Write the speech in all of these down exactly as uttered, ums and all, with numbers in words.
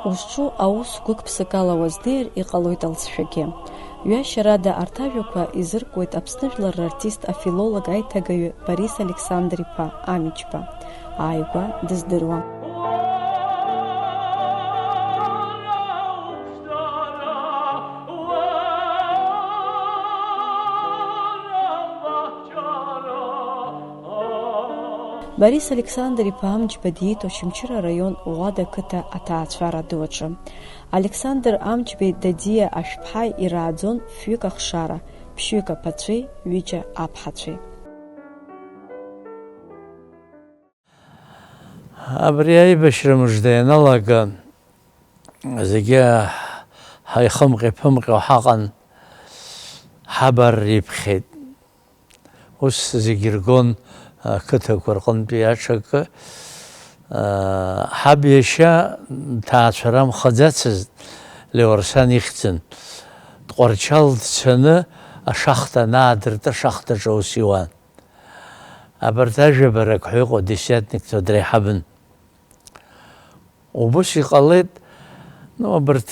Узҿу аус гәык-ԥсык ала уазнеир, иҟалоит алҵшәагьы. Ҩашьарада арҭ ажәақәа изыркуеит Аԥсны жәлар рартист, афилолог, аиҭагаҩы Борис Александр-иԥа Амичба. Ааигәа дыздыруа. Борис Александр-иԥа Амҷба диит Очамчыра араион Ӷәада ақыҭа аҭаацәара ду аҿы. Александр Амҷбеи Дадиа Ашәԥҳаи ирааӡон фҩык ахшара, ԥшьҩык аԥацәеи ҩыџьа аԥҳацәеи. Абри аибашьра мыжда ианалага, зегьы ҳаихымҟьа-ԥымҟьо ҳаҟан, ҳабар иԥхьеит. Ус зегьы ргон ақыҭақәа рҟынтәи аҽакы. Ҳаб иашьа ҭаацәара амхаӡацызт, Леуарсан ихьӡын. Тҟәарчал дцаны ашахта анаадырт, ашахтаҿы аус иуан. Абарҭ ажәабарак ҳәа иҟоу десятникцәа дреиҳабын. Убыс иҟалеит, ну, абарҭ,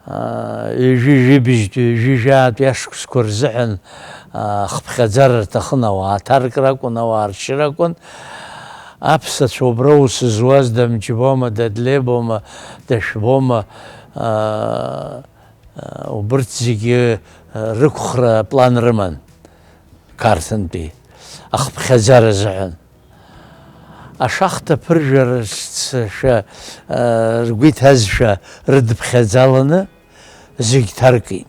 аа, ҩажәи жәибжьтәи, ҩажәи жәаатәи ашықәсқәа рзыҳәан, аа, хыԥхьаӡара рҭахын ауаа, аҭаркра акәын, ауаа ршьра акәын. Аԥсацәа убра ус зуаз Дамҷбома, Дадлебома, Дашәбома, аа, убырҭ зегьы, аа, рықәхра аплан рыман. Қарҭынтәи ахыԥхьаӡара азыҳәан. Ашахта ԥыржәарц, шәа, ргәы иҭазшәа рыдыԥхьаӡаланы зегь ҭаркит,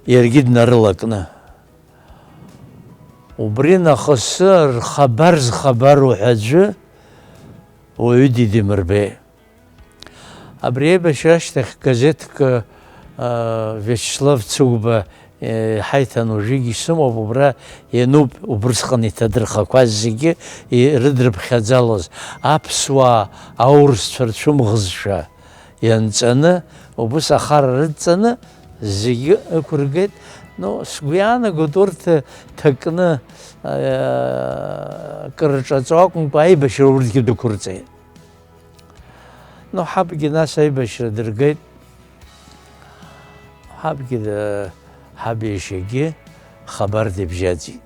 иаргьы днарылакны. Убри нахыс рхабар зхабару ҳәа аӡәы уаҩы дидимырбеит. Абри аибашьра ашьҭахь газеҭк, а, Виачеслав Цыгәба, э, ҳаиҭан, уажәыгь исымоуп, убра иануп, убрысҟан иҭадырхақәаз зегьы ирыдрыԥхьаӡалоз, аԥсуаа аурысцәа рцәымӷызшәа ианҵаны, убыс ахара рыдҵаны, зегьы ықәыргеит. Ну, сгәы иаанагоит, урҭ ҭакны, а, кыр ҿаҵо акәымкәа, аибашьра урҭгьы дәықәырҵеит. Ну, ҳабгьы нас аибашьра дыргеит. Ҳабгьы, э, ҳаб иашьагьы хабар дыбжьаӡит.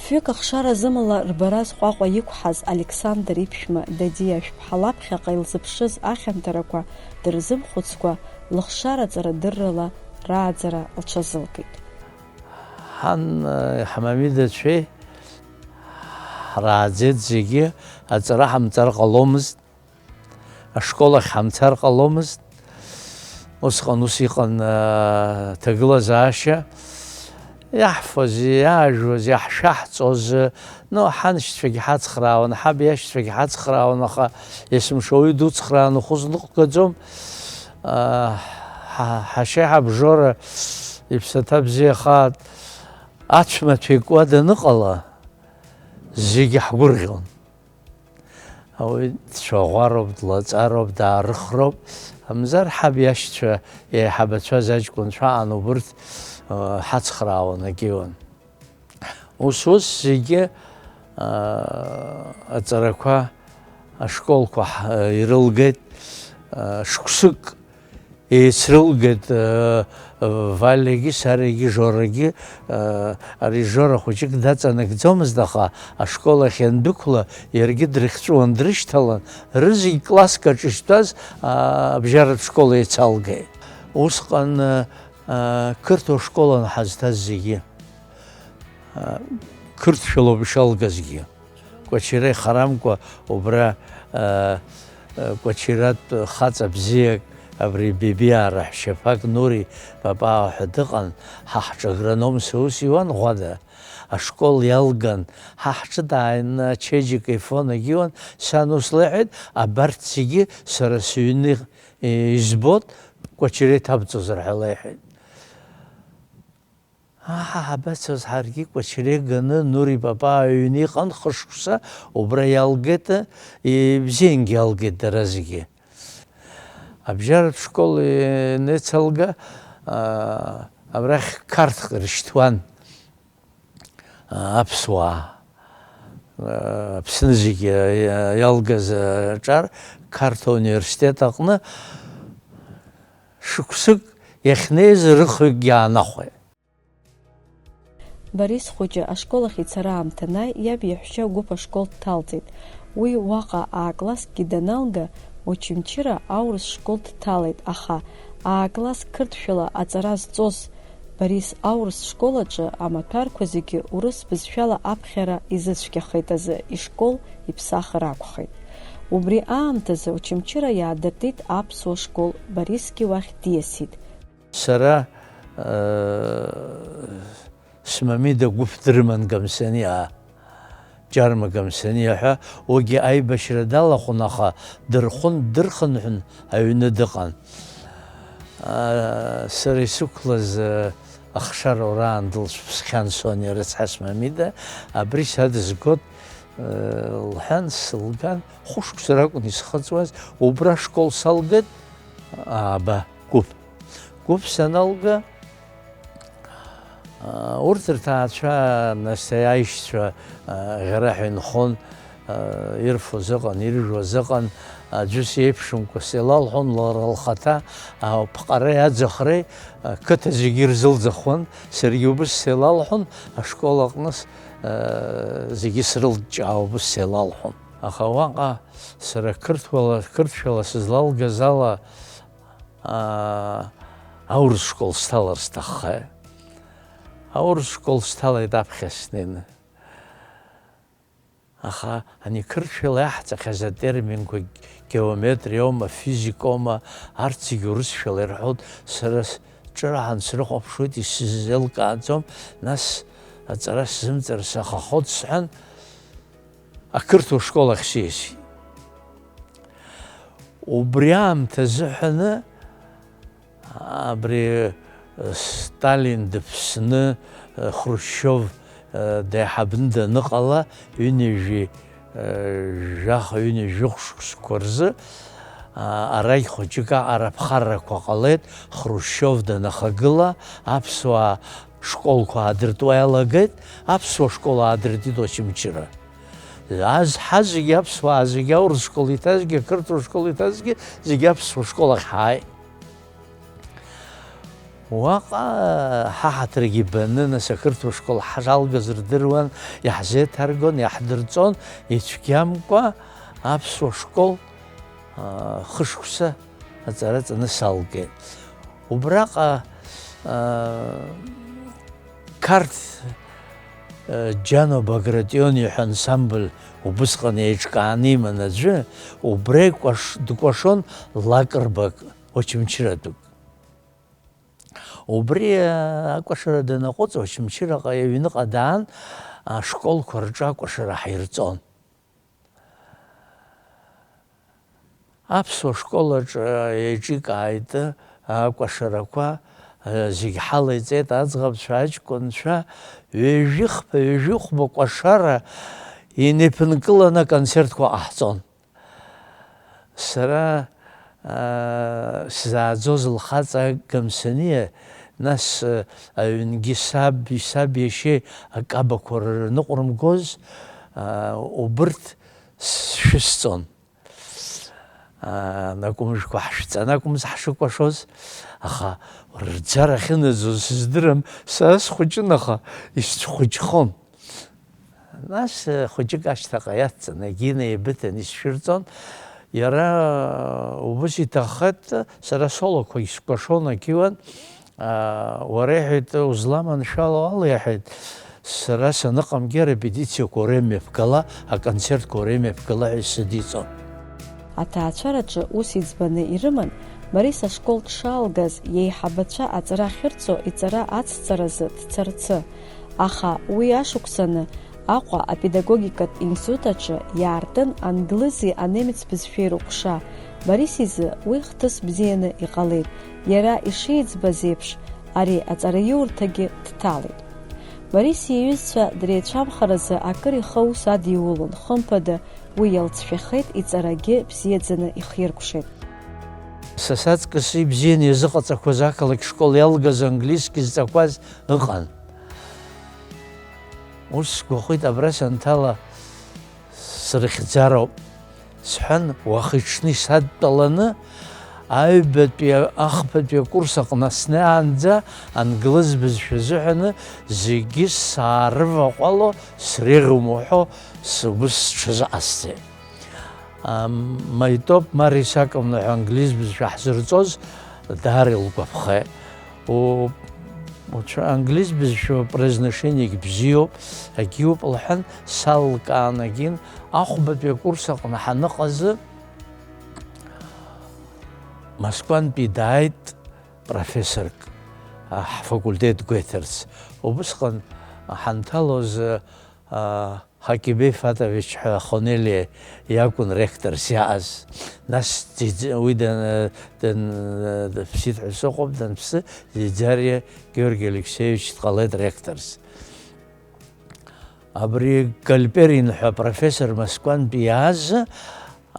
Фҩык ахшара зымала рбара зҟәаҟәа иқәҳаз Александр иԥшәма Дадиа Ашәԥҳа лаԥхьаҟа илзыԥшыз ахьанҭарақәа дырзымхәыцкәа, лыхшара ҵарадыррала рааӡара лҽазылкит. Ҳан, э, ҳмамидацәеи ҳрааӡеит зегьы, аҵара ҳамҵар ҟаломызт, ашкол ахь ҳамцар ҟаломызт. Усҟан ус иҟан, аа, ҭагылазаашьа. Иаҳфоз, иаажәуаз, иаҳшәаҳҵоз, ну, ҳаншьцәагьы ҳацхраауан, ҳаб иашьцәагьы ҳацхраауан, аха есымша уаҩы дуцхрааны ухәы зныҟәгаӡом. Аа, ҳа-, ҳашьа Ҳабжора иԥсаҭа бзиахааит, ацәмаҭәа икуа даныҟала, зегьы ҳгәырӷьон. Ауаҩы дцәаӷәароуп, длаҵароуп, даарыхроуп. Амзар ҳаб иашьцәа еиҳабацәаз аҷкәынцәа аан убырҭ, э, ҳацхраауан, агьиуан. Ус-ус зегьы, э, аҵарақәа, ашколқәа ҳ-, ирылгеит, э, шықәсык еицрылгеит, э, Валиагьы, саргьы, Жорагьы, э, ари Жора хәыҷык даҵанакӡомызт, аха ашкол ахь иандәықәла, иаргьы дрыхьҵәуан, дрышьҭалан, рызегь класск аҿы иштәаз, а, абжьаратә школ еицалгеит. Усҟан, э, э, қырҭуа школан ҳазҭаз зегьы. Қырҭшәалоуп ишалгазгьы. Кәачира ихарамкәа убра, а, а, Кәачиратә хаҵа бзиак, абри Бебиаа раҳәшьаԥак Нури Папаа ҳәа дыҟан, ҳа ҳҿы агрономс аус иуан Ӷәада. Ашкол иалган, ҳа ҳҿы дааины ачеиџьыка ифон, агьиуан, сан ус леиҳәеит, абарҭ зегьы сара сыҩны избоит, Кәачира иҭабҵозар ҳәа леиҳәеит. Аҳа, ҳабацоз ҳаргьы Кәачире ганы, Нури Папаа иҩны иҟан хышықәса, убра иалгеит, ибзиангьы иалгеит дара зегьы. Абжьаратә школ ианеицалга, а, абрахь қарҭк рышьҭуан, а, аԥсуаа. Аԥсны зегьы иалгаз аҿар Қарҭ ауниверситет аҟны шықәсык иахьнеиз рыхҩыкгьы аанахәеит. Борис хәыҷы ашкол ахь ицара аамҭа анааи, иаб иаҳәшьа Гәыԥ ашкол дҭалҵеит. Уи уаҟа аа-классгьы даналга, Очамчыра аурыс школ дҭалеит, аха аа-класс қырҭшәала аҵара зҵоз Борис аурыс школ аҿы амаҭәарқәа зегьы урыс бызшәала аԥхьара изыцәгьахеит азы ишкол иԥсахыр акәхеит. Убри аамҭазы Очамчыра иаадыртит аԥсуа школ, Борисгьы уахь диасит. Сара смамида гәыԥ дрыман Гамсаниа, Џьарма Гамсаниа ҳәа, уигьы аибашьра далахәын, аха дырхәын, дырхынҳәын аҩны дыҟан. Сара исықәлаз ахшара ураан дылцәԥсхьан Сониа рыцҳа смамида, абри садызгот лҳәан сылган, хәышықәса ракәын исхыҵуаз, убра ашкол салгеит, ааба, гәыԥ. Гәыԥ саналга, урҭ рҭаацәа, нас аишьцәа ӷьараҳәа инхон, ирфоз ыҟан, иржәуаз ыҟан, аӡәы сеиԥшымкәа сеилалҳәон, лара лхаҭа аԥҟареи аӡахреи қыҭа зегьы ирзылӡахуан, саргьы убыс сеилалҳәон, ашкол аҟны зегьы срылҷҷаауа убыс сеилалҳәон. Аха уаҟа сара қырҭуала, қырҭшәала сызлалгаз ала, аа, аурыс школ сҭалар сҭаххеит. Аурыс школ сҭалеит аԥхьа снеины. Аха ани қырҭшәала иаҳҵахьаз атерминқәа, геометриоума, физикоума, арҭ зегьы урысшәала ирҳәоит, сара сҿараҳан срыхәаԥшуеит, исзеилкааӡом, нас аҵара сзымҵар саҳахоит сҳәан, ақырҭуа школ ахь сиасит. Убри аамҭа азыҳәаны абри Сталин дыԥсны, Хрушьов деиҳабны даныҟала, ҩынҩажәи жәаха, ҩынҩажәи жәохә шықәсқәа рзы арагь хәыҷык аҟара ԥхаррақәа ҟалеит, Хрушьов данахагыла, аԥсуаа школқәа аадыртуа иалагеит, аԥсуа школ аадыртит Очамчыра. Ҳа зегьы аԥсуаа, зегьы аурыс школ иҭазгьы, ақырҭуа школ иҭазгьы, зегьы аԥсуа школ ахь ҳааит. Уаҟа ҳа ҳаҭыргьы баны, нас ақырҭуа школ ҳалгаз рдыруан, иаҳзеиҭаргон, иаҳдырҵон, ицәгьамкәа аԥсуа школ хышықәса аҵара ҵаны салгеит. Убраҟа Қарҭ Џьано Багратион иҳәа ансамбль убысҟан еиҿкааны иман аӡәы, убра дкәашон лакрбак, очамчыратәык. Убри акәашара данаҟәыҵ, Очамчыраҟа аҩныҟа даан, ашколқәа рҿы акәашара ҳаирҵон. Аԥсуа школ аҿы еиҿикааит акәашарақәа, зегь ҳалеиҵеит, аӡӷабцәа, аҷкәынцәа, ҩажәихԥа, ҩажәихәба кәашара инеиԥынкыланы аконцертқәа ҟаҳҵон. Сара сзааӡоз лхаҵа Гамсаниа, нас аҩнгьы саб, саб иашьеи акабақәа рныҟәрымгоз, убырҭ сшәысҵон. Анакәымжәқәа ҳшәҵаны акәымз ҳшыкәашоз, аха рӡара ахьынаӡоз сыздырам, сара схәыҷын, аха исцәхәыҷхон. Нас хәыҷык ашьҭаҟа иацҵаны, егьи инаибыҭан исшәырҵон. Иара убыс иҭаххеит, сара солоқәа искәашон ақьуан. Уара, иҳәеит, узламаншәало ала, иҳәеит, сара саныҟамгьы арепетициақәа уара имҩаԥгала, аконцертқәа уара имҩаԥгала ҳәа исыдиҵон. Аҭаацәараҿы ус иӡбаны ирыман, Борис ашкол дшаалгаз, иеиҳабацәа аҵара ахьырҵо иҵара ацҵаразы дцарцы. Аха уи ашықәсаны Аҟәа апедагогикатә институт аҿы иаартын англызи анемец бызшәеи рыҟәша. Борис изы уи хҭыс бзианы иҟалеит. Иара ишиӡбаз еиԥш, ари аҵараиурҭагьы дҭалеит. Борис иҩызцәа дреицәамхаразы акыр ихы аус адиулон, хымԥада, уи иалҵшәахеит, иҵарагьы бзиаӡаны ихиркәшеит. Са саҵкыс ибзианы иазыҟаҵақәаз ақалақь школ иалгаз английски зҵақәаз ыҟан. Ус сгәахәит, абра санҭала, Срыхьӡароуп, сҳәан, уахи-ҽни садтәаланы, аҩбатәи, ахԥатәи акурс аҟны снеиаанӡа англыз бызшәа азыҳәаны зегьы саарываҟәало среиӷьума уҳәо, сгәы сҽазыҟасҵеит. Ам, Маитоп Мариа Исаковна ҳәа англиз бызшәа ҳзырҵоз даара илгәаԥхеит. У-, уцәа-, англиз бызшәа произношениагь бзиоуп, агьиуп лҳәан, салкаан агьин, ахәбатәи акурс аҟны ҳаныҟазы, Москвантәи дааит профессорк, а, ҳфакультет гәеиҭарц. Убысҟан ҳанҭалоз, а, Ҳакибеи Фатович ҳәа Хонелиа иакәын ректорс иааз. Нас Ӡиӡ-, уи дан-, дан-, дыԥсит ҳәа сыҟоуп, данԥсы, Ӡиӡариа Георги Алексеевич дҟалеит ректорс. Абри Гальперин ҳәа профессор Москвантәи иааз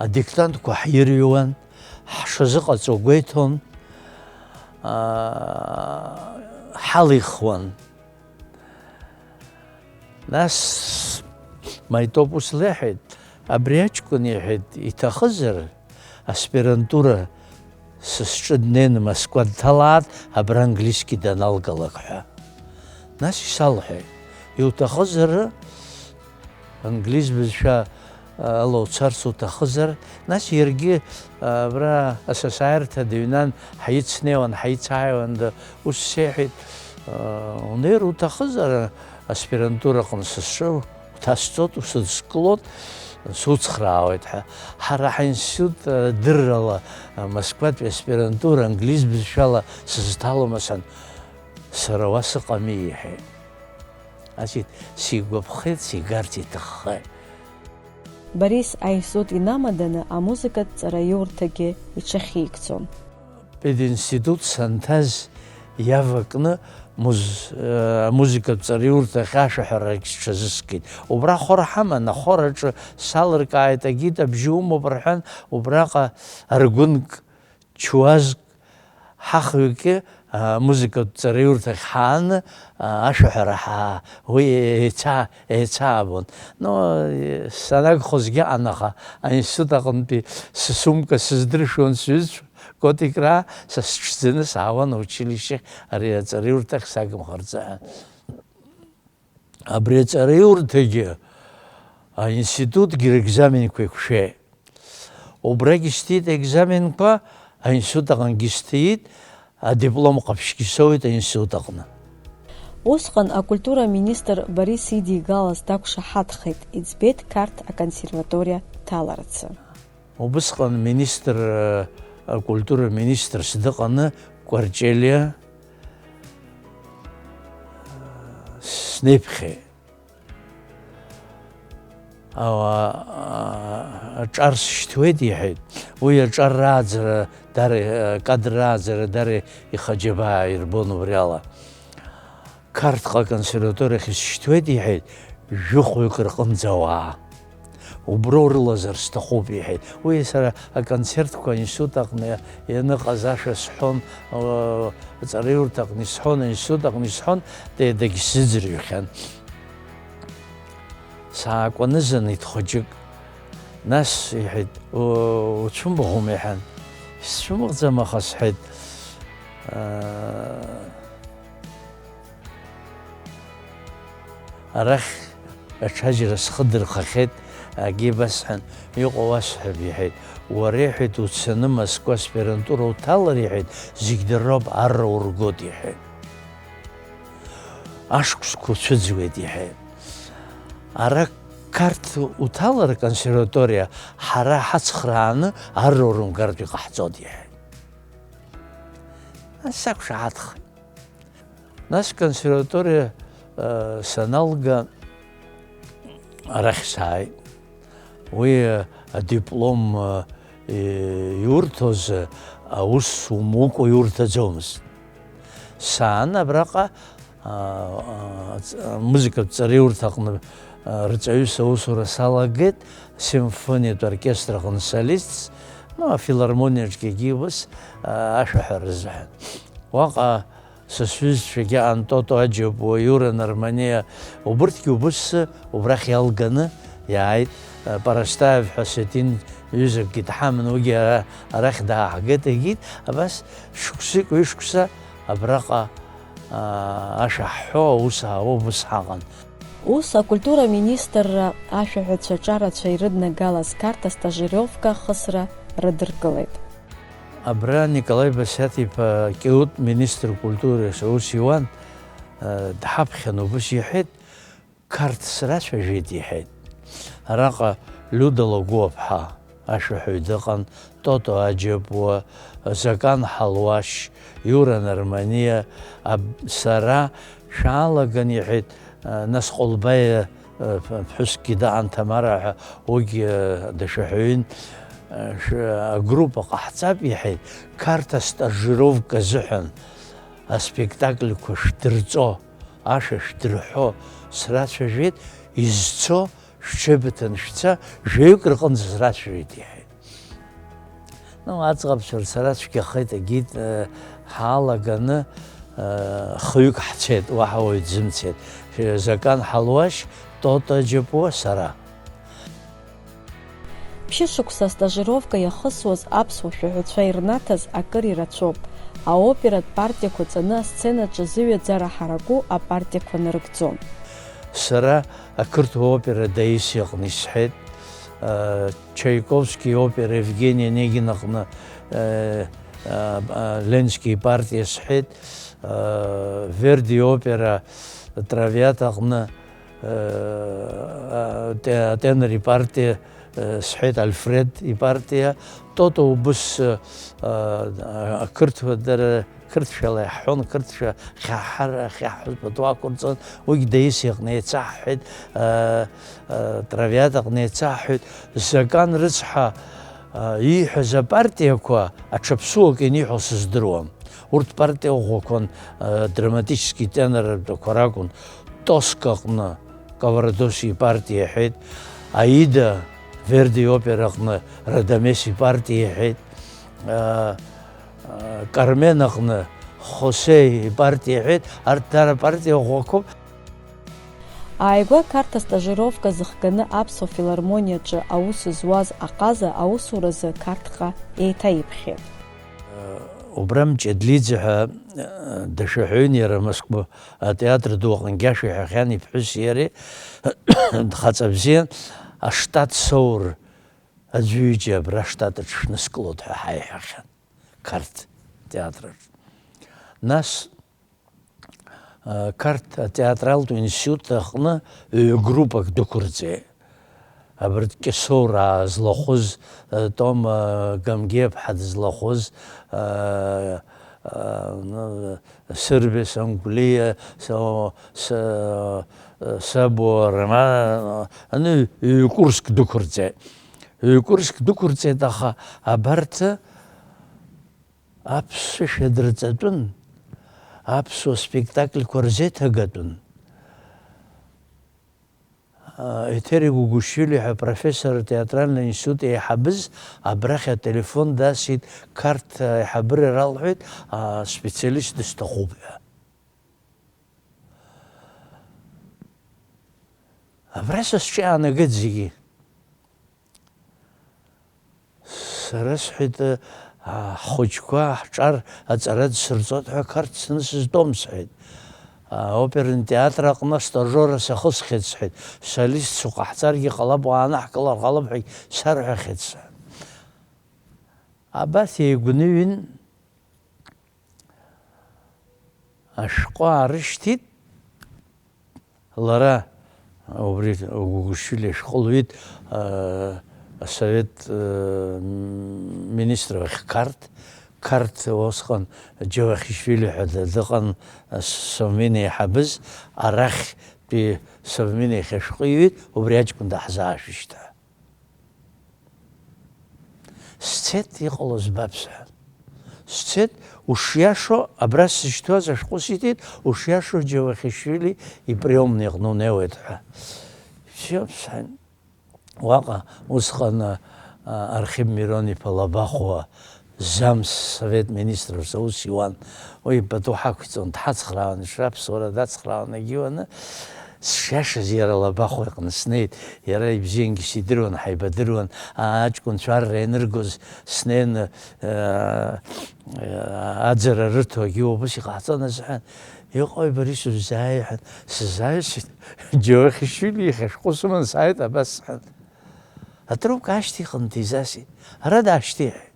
адиктантқәа ҳирҩуан, ҳшазыҟаҵо гәеиҭон, аа, ҳалихуан. Нас Маитоп ус леиҳәеит, абри аҷкәын, иҳәеит, иҭахызар, аспирантура сысҿы днеины Москва дҭалааит, абра английски даналгалак ҳәа. Нас исалҳәеит, иуҭахызар, англиз бызшәа ала уцарц уҭахызар, нас иаргьы, а, абра асасааирҭа дыҩнан, ҳицнеиуан, ҳицааиуан, да, ус сеиҳәеит, а, унеир уҭахызар, аспирантураҟны сызҿу, уҭасҵоит, усыдскылоит, суцхраауеит ҳәа. Ҳара ҳаинститут, а, дыррала, а, Москватәи аспирантура англиз бызшәала сызҭалома сан, сара уа сыҟами, иҳәеит. Значит, сигәаԥхеит, сигарц иҭаххеит. Борис аинститут инамаданы амузыкатә ҵараиурҭагьы иҽахьигӡон. Пединститут санҭаз иавакны муз-, э, амузыкатә ҵараиурҭахь ашәаҳәарагь сҽазыскит. Убра ахор ҳаман, ахор аҿы салыркааит, агит, абжьы умоуп рҳәан, убраҟа аргәынк чуазк ҳахҩыкгьы, а, музыкатә ҵараиурҭахь ҳааны, а, ашәаҳәара ҳаа-, уи еица-, еицаабон. Но, э, санагхозгьы анаха, аинститут аҟынтәи сысумка сыздыршәуан сҩызцәа, котикраа са сҽӡаны саауан аучилищехь, ари аҵараиурҭахь сагымхарц азыҳәан. Абри аҵараиурҭагьы, аинститутгьы рекзаменқәа еиқәшәеит. Убрагь исҭиит аекзаменқәа, аинститут аҟынгьы исҭиит, адиплом ҟаԥшьгьы соуит аинститут аҟны. Усҟан акультура аминистр Борис идигалаз дақәшаҳаҭхеит, иӡбеит Қарҭ аконсерваториа дҭаларцы. Убысҟан министр, акультура министрс дыҟаны Кәарҷелиа снеиԥхьеит. Ауаа, аҿар сшьҭуеит, иҳәеит. Уи аҿар рааӡара дара, акадр рааӡара дара ихаџьабаа ирбон убри ала. Қарҭҟа аконсерваториахь исшьҭуеит, иҳәеит, жәохәҩык рҟынӡа ауаа. Уброу рылазар сҭахуп, иҳәеит. Уи сара аконцертқәа аинститут аҟны ианыҟаз ашәа сҳәон, э, аҵараиурҭаҟны исҳәон, аинститут аҟны исҳәон, де-, дагьсзыӡырҩхьан. Саакәанызанит хәыҷык. Нас иҳәеит, у-, уцәымӷума, иҳәан. Сцәымӷӡам, аха сҳәеит, э, Арахь аҽаџьара схы дырхахьеит, агьи басҳәан, иҟоу уасҳәап, иҳәеит. Уара, иҳәеит, уцаны Москва аспирантура уҭалар, иҳәеит, зегь дара роуп, арра ургоит, иҳәеит. Ашықәсқәа уцәыӡуеит, иҳәеит. Ара Қарҭ уҭалар, аконсерваториа, ҳара ҳацхрааны арра урымгартә иҟаҳҵоит, иҳәеит. Нас сақәшаҳаҭхеит. Нас аконсерваториа, э, саналга, арахь сааит. Уи, э, адиплом, э, и-, иурҭоз, э, аус умукәа иурҭаӡомызт. Саан абраҟа, а, а, ҵ-, музыкатә ҵараиурҭаҟны, а, рҵаҩыс аусура салагеит, симфониатә оркестр аҟны солистс, ну, афилармониаҿгьы ус, а, ашәаҳәара азыҳәан. Уаҟа са сҩызцәагьы Антото Аџьапуа, Иура Нарманиа, убырҭгьы убыс убрахь иалганы Иааит, Парастаев ҳәа Сетин ҩызакгьы дҳаман, уигьы ара, арахь дааҳгеит, егьит, абас шықәсык, ҩышықәса абраҟа, аа, ашәа ҳҳәо, аус аауа убыс ҳаҟан. Ус, акультура министрра ашәаҳәацәа ҿарацәа ирыднагалаз Қарҭ астажировка ахысра рыдыркылеит. Абра Николаи Басиаҭ-иԥа Кьаут министр культурас аус иуан, дҳаԥхьан, убыс иҳәеит, Қарҭ срацәажәеит, иҳәеит. Араҟа Лиуда Лагәыуаԥҳа ашәаҳәаҩ дыҟан, Тото Аџьапуа, Закан Ҳалуашь, Иура Нарманиа, аб-, сара, шәаалаган, иҳәеит, нас Ҟолбаиа, ԥ-, ԥҳәысгьы даан, Ҭамара ҳәа, уигьы дашәаҳәаҩын, шә-, агруппа ҟаҳҵап, иҳәеит, Қарҭ астажировка азыҳәан аспектакльқәа шәдырҵо, ашәа шәдырҳәо срацәажәеит, изцо шәҽеибыҭаны шәца, жәаҩык рҟынӡа срацәажәеит, иҳәеит. Ну, аӡӷабцәа рцара цәгьахеит, егьит, э, ҳалаганы, э, хҩык ҳцеит, уаҳа уаҩ дзымцеит. Закан Ҳалуашь, Тото Џьапуа, сара. Ԥшьышықәса астажировка иахысуаз аԥсуа шәаҳәацәа ирнаҭаз акыр ирацәоуп. Аоператә партиақәа ҵаны асценаҿы зыҩаӡара ҳараку апартиақәа нарыгӡон. Сара ақырҭуа опера Таисиа аҟны исҳәеит, э, Чайковски опера Евгений Онегин аҟны, э, э, э, Ленски ипартиа сҳәеит, э, Верди опера Травиата аҟны, э, э, те-, атенор ипартиа, э, сҳәеит, Альфред ипартиа, Тото убыс, э, э, ақырҭуа дара қырҭшәала иаҳҳәон, қырҭшәа хьаҳар-, ахьаҳҳәоз пату ақәырҵон, уигь Таисиа иҟны еицаҳҳәеит, э, э, Травиата аҟны еицаҳҳәеит, Закан рыцҳа, э, ииҳәаз апартиақәа аҽаԥсуак ианиҳәо сыздыруам. Урҭ партиа ӷәӷәақәан, э, драматический тенор ртәақәа ракәын. Тоска аҟны Кавардоси ипартиа иҳәеит, Аида Верди ипера аҟны Радамеси ипартиа иҳәеит, э, э, Кармен аҟны Хосе ипартиа иҳәеит, арҭ дара апартиа ӷәӷәақәоуп. Ааигәа Қарҭ астажировка зыхганы Аԥсуа филармониаҿы аус зуаз аҟаза аусуразы Қарҭҟа еиҭаиԥхьеит. Убра Мҷедлиӡе ҳәа, э, дашәаҳәаҩын иара Москва атеатр ду аҟынгьы ашәа иҳәахьан иԥҳәыси иареи, дхаҵа бзиан, аштат соур аӡәы-ҩыџьа абра аштат аҿы шәныскылоит ҳәа ҳаиҳәахьан, Қарҭ театр аҿы. Нас Қарҭ атеатралтә институт аҟны ҩ-группак дәықәырҵеит. Абарҭ Кьасоураа злахәыз, Тома Гамгеиаԥҳа дызлахәыз, Сырбеи Сангәлиа, Сабуа Роман, аны ҩ-курск дәықәырҵеит. Ҩ-курск дәықәырҵеит, аха абарҭ аԥсышәа дырҵатәын, аԥсуа спектакльқәа рзеиҭагатәын. Еҭери Гугушвили ҳәа апрофессор атеатральный институт еиҳабыз абрахь ателефон дасит, Қарҭ аиҳабыра иралҳәеит, специалист дысҭахуп ҳәа. Абра са сҿы иаанагеит зегьы. Сара сҳәеит, ҳхәыҷқәа ҳҿар аҵара дсырҵоит ҳәа Қарҭ сны сызтәом, сҳәеит. Аоперный театр аҟны астажиорра сахысхьеит, сҳәеит. Солистцәа ҟаҳҵаргьы ҟалап, уаанаҳкылар ҟалап ҳәагь сарҳәахьеит, сҳәеит. Абас еигәныҩын. Ашәҟәы аарышьҭит, лара убри Гугушвили ашәҟәы лҩит, а, асовет, а, министр ахь Қарҭ, Қарҭ усҟан Џьавахишвили ҳәа д-, дыҟан, а, Совмин еиҳабыз, арахьтәи Совмин иахь ашәҟәы иҩит, убри аҷкәын даҳзаашәышьҭ ҳәа. Сцеит, иҟало збап, сҳәан. Сцеит, ушиашоу, абра сзышьҭоу ашәҟәы сиҭеит, ушиашоу Џьавахишвили иприомный аҟны унеиуеит ҳәа. Всё, сҳәан. Уаҟа усҟан, а, Архип Мирон-иԥа Лабахәуа зам совет министрс аус иуан. Уи пату ҳақәиҵон, дҳацхраауан, ишра аԥсуара дацхраауан, егьиуаны. Сшиашаз иара Лабахәа иҟны снеит, иара ибзиангьы сидыруан, ҳаибадыруан, аҷкәынцәа арра ианыргоз снеины, аӡара рыҭо, егьи убас иҟаҳҵон азыҳәан, иҟои Борис уззааи ҳәа сызааҩсит, Џьавахишвили ихьашәҟәы сыман сааит абас сҳәан. Атрубка ашьҭихын дизасит, ара даашьҭиҳәеит.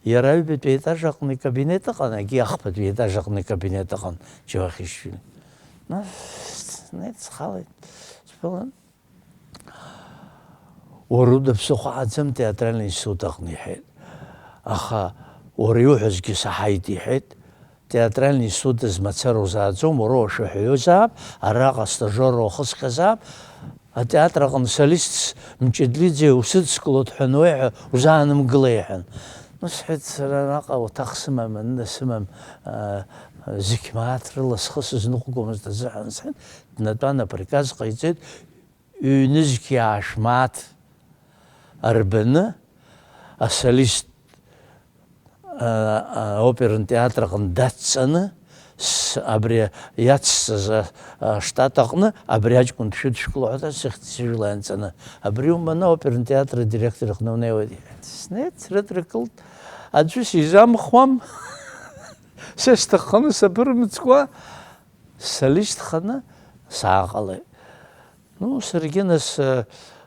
Иара аҩбатәи аетаж аҟны икабинет ыҟан, егьи ахԥатәи аетаж аҟны икабинет ыҟан Џьавахишвили. Нас снеит, схалеит, сԥылан. Уара уда ԥсыхәа ҳаӡам театральный институт аҟны, иҳәеит. Аха уара иуҳәозгьы саҳаит, иҳәеит. Театральный институт азы мацара узааӡом, уара уашәаҳәаҩызаап, араҟа стажерра ухысхьазаап, атеатр аҟны солистс Мҷыдлиӡе усыдскылоит ҳәа ануеиҳәа, узаанымгыла, иҳәан. Ну, сҳәеит, сара араҟа уаҭах сымам, аныда сымам, аа, зқь мааҭ рыла схы сызныҟәгомызт азыҳәан, сҳәеит, днатәан, априказ ҟаиҵеит, ҩнызқь иаашә мааҭ арбаны, асолист, а, а, оперн театр аҟны дацҵаны, с-, абри иацҵаз, а, аштат аҟны абри аҷкәын дшәыдшәкыло ҳәа сыхьӡ сыжәла ианҵаны, абри уманы аоперн театр адиректор иҟны унеиуеит, иҳәеит. Снеит, срыдракылт, аӡәы сизамхуам, са сҭахханы сабырмыцкәа, солист ханы сааҟалеит. Ну, саргьы нас, э,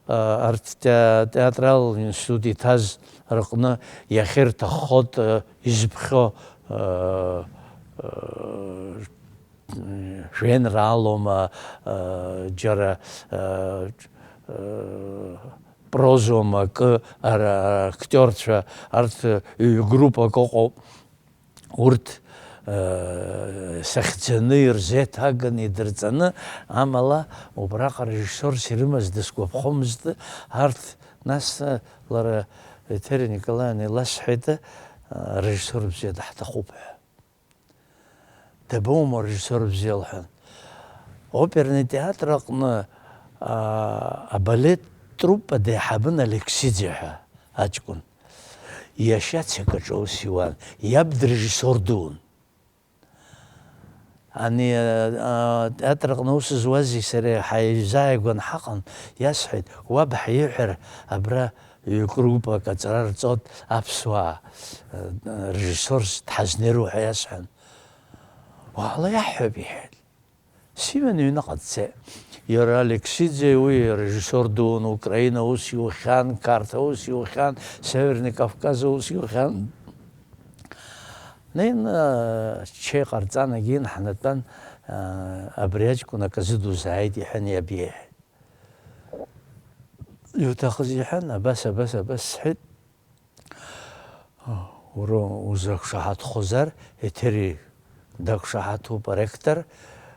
э, арҭ те-, театрал институт иҭаз рыҟны иахьырҭаххо, э, изыԥхьо, э, э, жәеинраалоума, э, џьара, э, э, прозоума акы, ара-, актиорцәа, арҭ ҩ-группак ыҟоуп. Урҭ, э, сахьӡаны, ирзеиҭаганы, идырҵаны, амала убраҟа режиссиорс ирымаз дысгәаԥхомызт, арҭ, нас, э, лара, Еҭери Николаевна иласҳәеит, э, режиссиор бзиа даҳҭахуп ҳәа. Дабоума режиссиор бзиа лҳәан. Оперный театр аҟны, а, абалет труппа деиҳабын Алексиӡе ҳәа аҷкәын. Иашьа цегаҿы аус иуан, иаб дырежиссиор дуун. Ани, а, атеатр аҟны аус зуази сареи ҳаизааигәан ҳаҟан, иасҳәеит, уаб ҳиҳәар, абра ҩ-группак аҵара рҵот аԥсуаа, а, режиссиорс дҳазнеироу ҳәа иасҳәан. Уаала иаҳҳәап, иҳәеит. Симон иҩныҟа дцеит. Иара Алексиӡе уи режиссиор дуун, Украина аус иухьан, Қарҭ аус иухьан, Северный Кавказ аус иухьан. Неин, а, ччеи ҟарҵан, егьин ҳнатәан, а, абри аҷкәын аказы дузааит, иҳәан, иаб иеиҳәеит. Иуҭахыз иҳәан, абас, абас, абас сҳәеит. Уара узақәшаҳаҭхозар, Еҭери дақәшаҳаҭуп, аректор,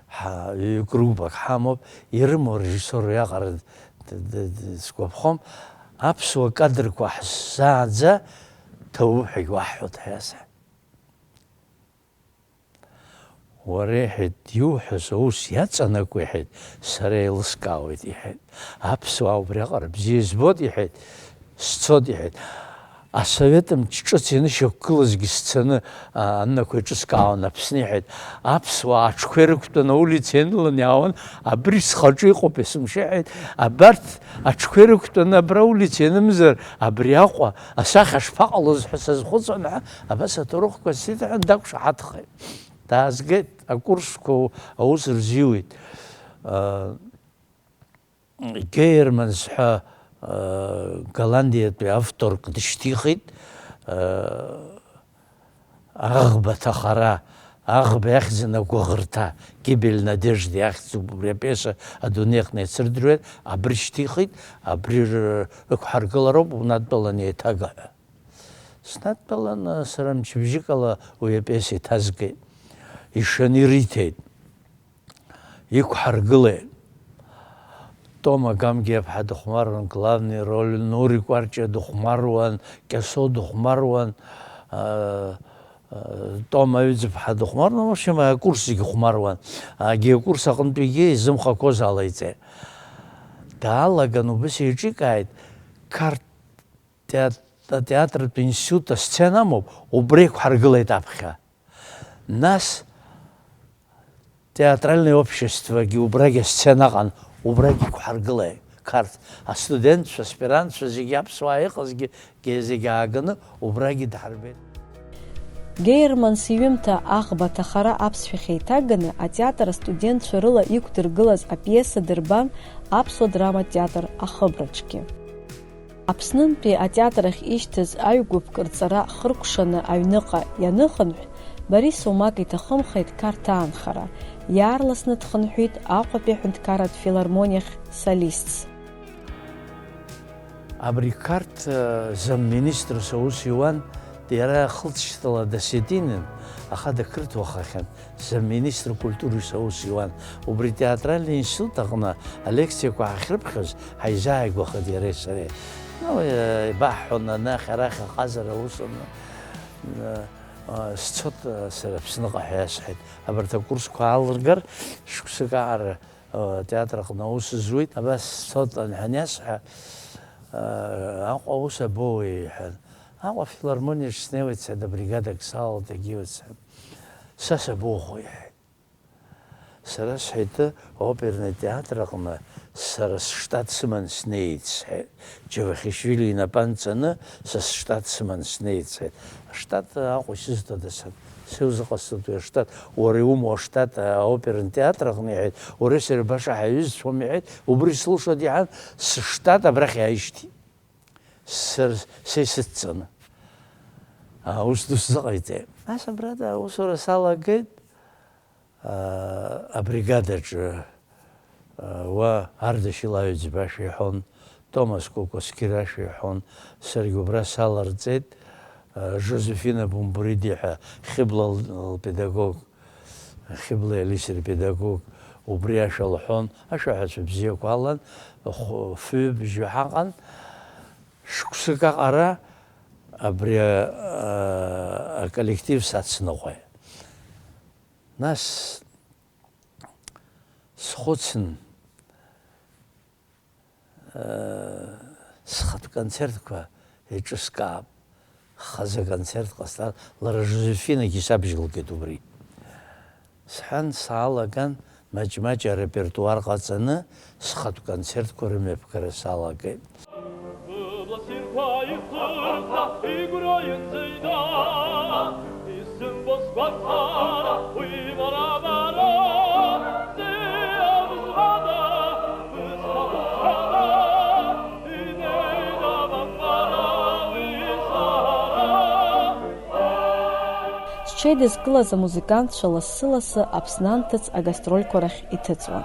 ҳа-, ҩ-группак ҳамоуп, ирымоу арежиссиор уиаҟара д-, д-, д-, сгәаԥхом, аԥсуа кадрқәа ҳзааӡа ҭабуп ҳәагь уаҳҳәоит ҳәа иасҳәеит. Уара, иҳәеит, иуҳәаз аус иаҵанакуа, иҳәеит, сара еилыскаауеит, иҳәеит. Аԥсуаа убриаҟара бзиа избоит, иҳәеит, сцот, иҳәеит. Асовет мчы ҿыц ианышьақәгылазгьы сцаны, а, аннақәа еиҿыскаауан Аԥсны, иҳәеит. Аԥсуаа аҽқәа ирықәтәаны аулица ианыланы иаауан, абри схаҿы иҟоуп есымша, иҳәеит. Абарҭ аҽқәа ирықәтәаны абра аулица ианымзар, абри Аҟәа асахьа шԥаҟалоз ҳәа сазхәыцуан ҳәа, абас аҭоурыхқәа сиҭаҳәан дақәшаҳаҭхеит. Даазгеит, акурсқәа аус рзиуит. Гейерманс ҳәа, Голландиатәи авторк дышьҭихит. Аӷба ҭахара, аӷба иахьӡын агәыӷырҭа, Гибель надежды иахьӡуп убри апиеса адунеи аҟны иацырдыруеит, абри шьҭихит, абри ры-, рықәҳаргылароуп унадтәалан еиҭага ҳәа. Снадтәалан, сара мчыбжьыкала уи апиеса иҭазгеит, ишаны ириҭеит, иқәҳаргылеит. Тома Гамгиаԥҳа дыхәмаруан, главный роль, Нури Кәарҷиа дыхәмаруан, Кьасоу дыхәмаруан, а, а, Тома Аҩӡԥҳа дыхәмаруан, в общем, акурс зегьы хәмаруан. Егьи акурс аҟынтәигьы изымхақәоз алаиҵеит. Даалаган убыс еиҿикааит, Қарҭ теат-, атеатртә институт асцена амоуп, убра иқәҳаргылеит аԥхьа. Нас театральное обществогьы убрагь асцена аҟан, убрагь иқәҳаргылеит. Қарҭ, астудентцәа, аспирантцәа зегьы аԥсуаа иҟазгьы ге-, зегьы ааганы убрагь дҳарбеит. Германс иҩымҭа аӷба аҭахара аԥсшәахь еиҭаганы атеатр астудентцәа рыла иқәдыргылаз апиеса дырбан аԥсуа драматә театр ахыбраҿгьы. Аԥснынтәи атеатр ахь ишьҭаз аҩ-гәыԥк рҵара хыркәшаны аҩныҟа ианыхынҳә, Борис Умак иҭахымхеит Қарҭ аанхара, иаарласны дхынҳәит Аҟәатәи аҳәынҭқарратә филармониахь солистс. Абри Қарҭ, э, замминистрс аус иуан, иара хылҵшьҭала досетинын, аха дақырҭуахахьан. Замминистр культурис аус иуан. Убри атеатральный институт аҟны алекциақәа ҳахьрыԥхьоз ҳаизааигәахеит иареи сареи. Ну, э, ибаҳҳәон анахь-арахь аҟазара аус аны, э, э, сцот, э, сара Аԥсныҟа ҳәа иасҳәеит. Абарҭ акурсқәа аалыргар, шықәсык аҟара, э, атеатр аҟны аус зуеит. Абас сцот анҳәан иасҳәа, э, Аҟәа аус абоуеи? Иҳәан. Аҟәа афилармониаҿ снеиуеит, сҳәеит, абригадак салалт, егьиуеит, сҳәеит. Са сабоухәо, иҳәеит. Сара, сҳәеит, аоперный театр аҟны сара сштат сыман снеит, сҳәеит. Џьавахишвили инапы анҵаны, са сштат сыман снеит, сҳәеит. Аштат Аҟәа исызҭода, сан? Сеилзыҟасҵоит уи аштат. Уара иумоу аштат аоперный театр аҟны, иҳәеит. Уареи сареи баша ҳаиҩызцәоума, иҳәеит. Убри слылшоит, иҳәан, сыштат абрахь иааишьҭит. Сыр-, са исыдҵаны. Аус ду сзыҟаиҵеит. Нас абра аусура салагеит, аа, абригадаҿы, аа, уа Ардашьыл Аҩӡба ашәа иҳәон, Томас Кәакәасқьыр ашәа иҳәон, саргьы убра саларҵеит, аа, Жозефина Бумбуриди ҳәа Хьыбла л-, лпедагог. Хьыбла Елисер педагог убри ашәа лҳәон, ашәаҳәацәа бзиақәа алан, хә-, фҩы-бжьҩы ҳаҟан, шықәсык аҟара абри, а, а, аколлектив сацныҟәеит. Нас схәыцын, Схатә концертқәа еиҿыскаап. Хазы аконцерт ҟасҵар, лара Жозефинагьы сабжьылгеит убри. Сҳәан, саалаган, маҷ-маҷ арепертуар ҟаҵаны, схатә концертқәа рымҩаԥгара салагеит. Сҽеидызкылаз амузыкантцәа лассы-лассы Аԥсны анҭыҵ агастрольқәа рахь иҭыҵуан.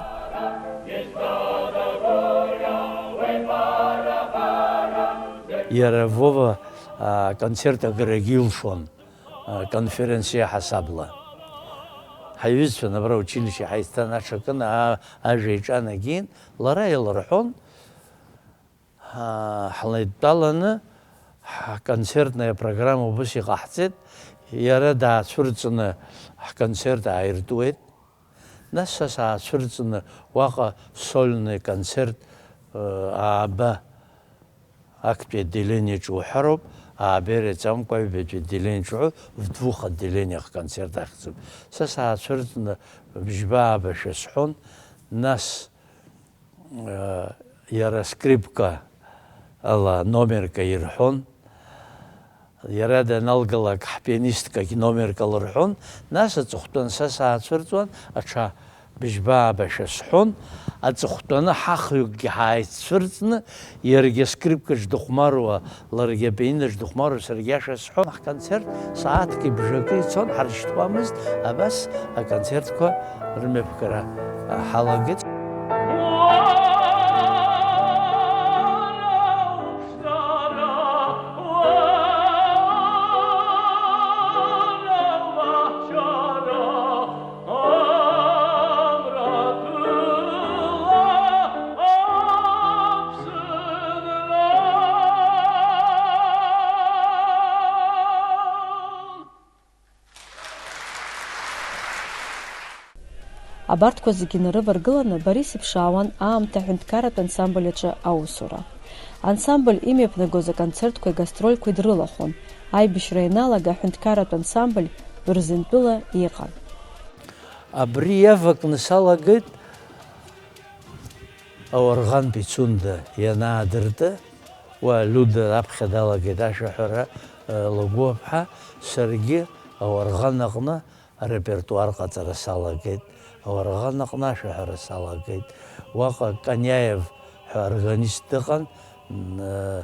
Иара Вова, а, аконцерт агарагьы илшон, а, конференциа ҳасабла. Ҳаиҩызцәан абра училище ҳаицҭан, аҽакын, а, ажәа иҿанагеит, лара илырҳәон, а, ҳлеидтәаланы ҳконцертная программа убыс иҟаҳҵеит, иара даацәырҵны ҳконцерт ааиртуеит. Нас са саацәырҵны уаҟа сольный концерт, э, ааба актәи отделениаҿы уҳәароуп, ааба иреиҵамкәа аҩбатәи отделениаҿы уҳәоит, в двух отделениях концерт ахьӡуп. Са саацәырҵны бжьба-ааба шәасҳәон, нас, э, иара скрипка ала номерка ирҳәон. Иара даналгалак, ҳпианисткагь номерк алырҳәон, нас аҵыхәтәан са саацәырҵуан, аҽа быжьба-ааба шәасҳәон, аҵыхәтәаны ҳахҩыкгьы ҳааицәырҵны, иаргьы аскрипкаҿ дыхәмаруа, ларгьы апианиноҿ дыхәмаруа, саргьы ашәа сҳәон, ҳконцерт сааҭки бжаки ицон, ҳаршьҭуамызт, абас аконцертқәа рымҩаԥгара ҳалагеит. Абарҭқәа зегьы нарываргыланы Борис иԥшаауан аамҭа аҳәынҭқарратә ансамбль аҿы аусура. Ансамбль имҩаԥнагоз аконцертқәеи гастрольқәеи дрылахәын, аибашьра ианалага аҳәынҭқарратә ансамбль Бырзентәыла иҟан. Абри иавакны салагеит ауарӷан Пицунда ианаадырты, уа Лиуда аԥхьа далагеит ашәаҳәара, э, Лагәыаԥҳа, саргьы ауарӷан аҟны арепертуар ҟаҵара салагеит, ауарӷан аҟны ашәаҳәара салагеит. Уаҟа Коняев ҳәа органист дыҟан, м, э,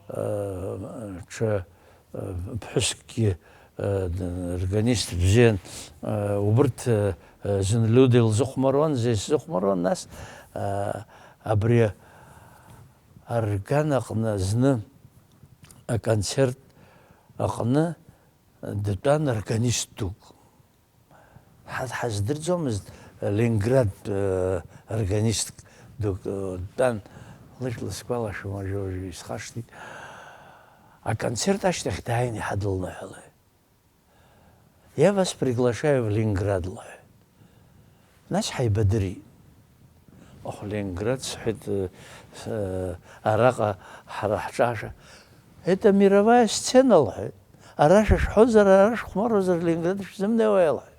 э, ҽа ԥҳәыскгьы, э, органист бзиан, э, убырҭ, э, э, зны Лиуда илзыхәмаруан, зны исзыхәмаруан, нас, э, абри арган аҟны зны аконцерт аҟны дтәан органист дук. Ҳа-, ҳаздырӡомызт, Ленинград, э, органистк дук, э, дтәан, лыжәла сгәалашәом, уажәы-уажәы исхашҭит. Аконцерт ашьҭахь дааины иҳадылныҳәалеит. «Я вас приглашаю в Ленинград», лҳәеит. Нас ҳаибадырит. Ох, Ленинград, сҳәеит, э, с-, э, араҟа ҳара ҳҿаша. «Это мировая сцена», лҳәеит. «Ара шәышҳәозар, ара шәхәмаруазар, Ленинград шәзымнеуеи?» лҳәеит.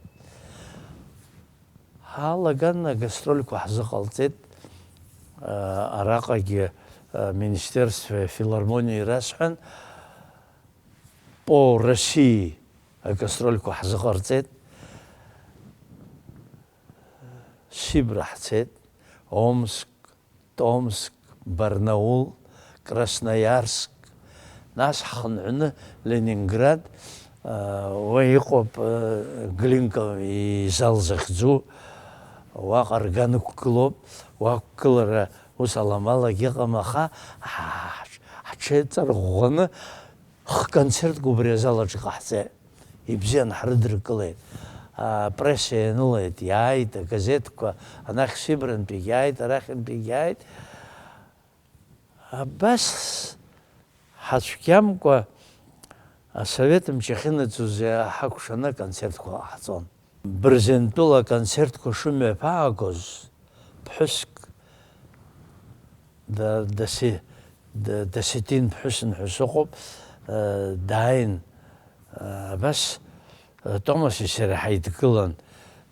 Ҳалаган агастрольқәа ҳзыҟалҵеит. Э, араҟагьы, э, министерствеи афилармониеи расҳәан, По России агастрольқәа ҳзыҟарҵеит. Сибра ҳцеит, Омск, Томск, Барнаул, Красноярск, нас ҳхынҳәны Ленинград, уа иҟоуп, Глинка изал захьӡу, уаҟа рган ықәгылоуп, уақәгылара ус аламалак иҟам, аха ҳ-, ҳ-, ҳҽеиҵарӷәӷәаны Х-концертк убри азал аҿы иҟаҳҵеит. Ибзиан ҳрыдыркылеит. Апресса ианылеит, иааит агазеҭқәа, анахь Сибрантәигь иааит, арахьынтәигь иааит. Абас ҳацәгьамкәа асовет мчы ахьынаӡоз ҳакәшаны аконцертқәа ҟаҳҵон. Бырзентәыла аконцертқәа шымҩаԥаагоз, ԥҳәыск, да-, даси-, да-, даситин ԥҳәысын ҳәа сыҟоуп, э, дааин, э, абас, э, Томаси сареи ҳаидгылан,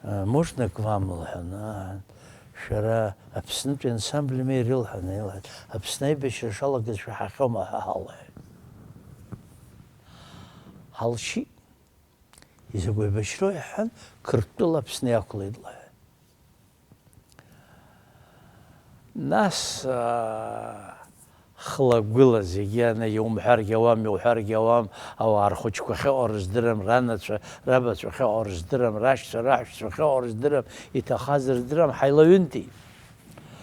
э, «Можно к вам?» лҳәан, аа, «Шәара Аԥснытәи ансамбльми?» ирылҳәан, илҳәеит, «Аԥсны аибашьра шалагаз шәаҳахьоума?» ҳәа ҳалҳәеит. Ҳалшьит. «Изакә еибашьроу?» иҳәан, «Қырҭтәыла Аԥсны иақәлеит», лҳәеит. Нас, аа, хла-гәыла зегьы ана иумҳәаргьы ауам, иуҳәаргьы ауам, ауаа рхәыҷқәа ахьыҟоу рыздырам, ранацәа, рабацәа ахьыҟоу рыздырам, рашьцәа, раҳәшьцәа ахьыҟоу рыздырам, иҭахаз рыздырам, ҳаилаҩынтит.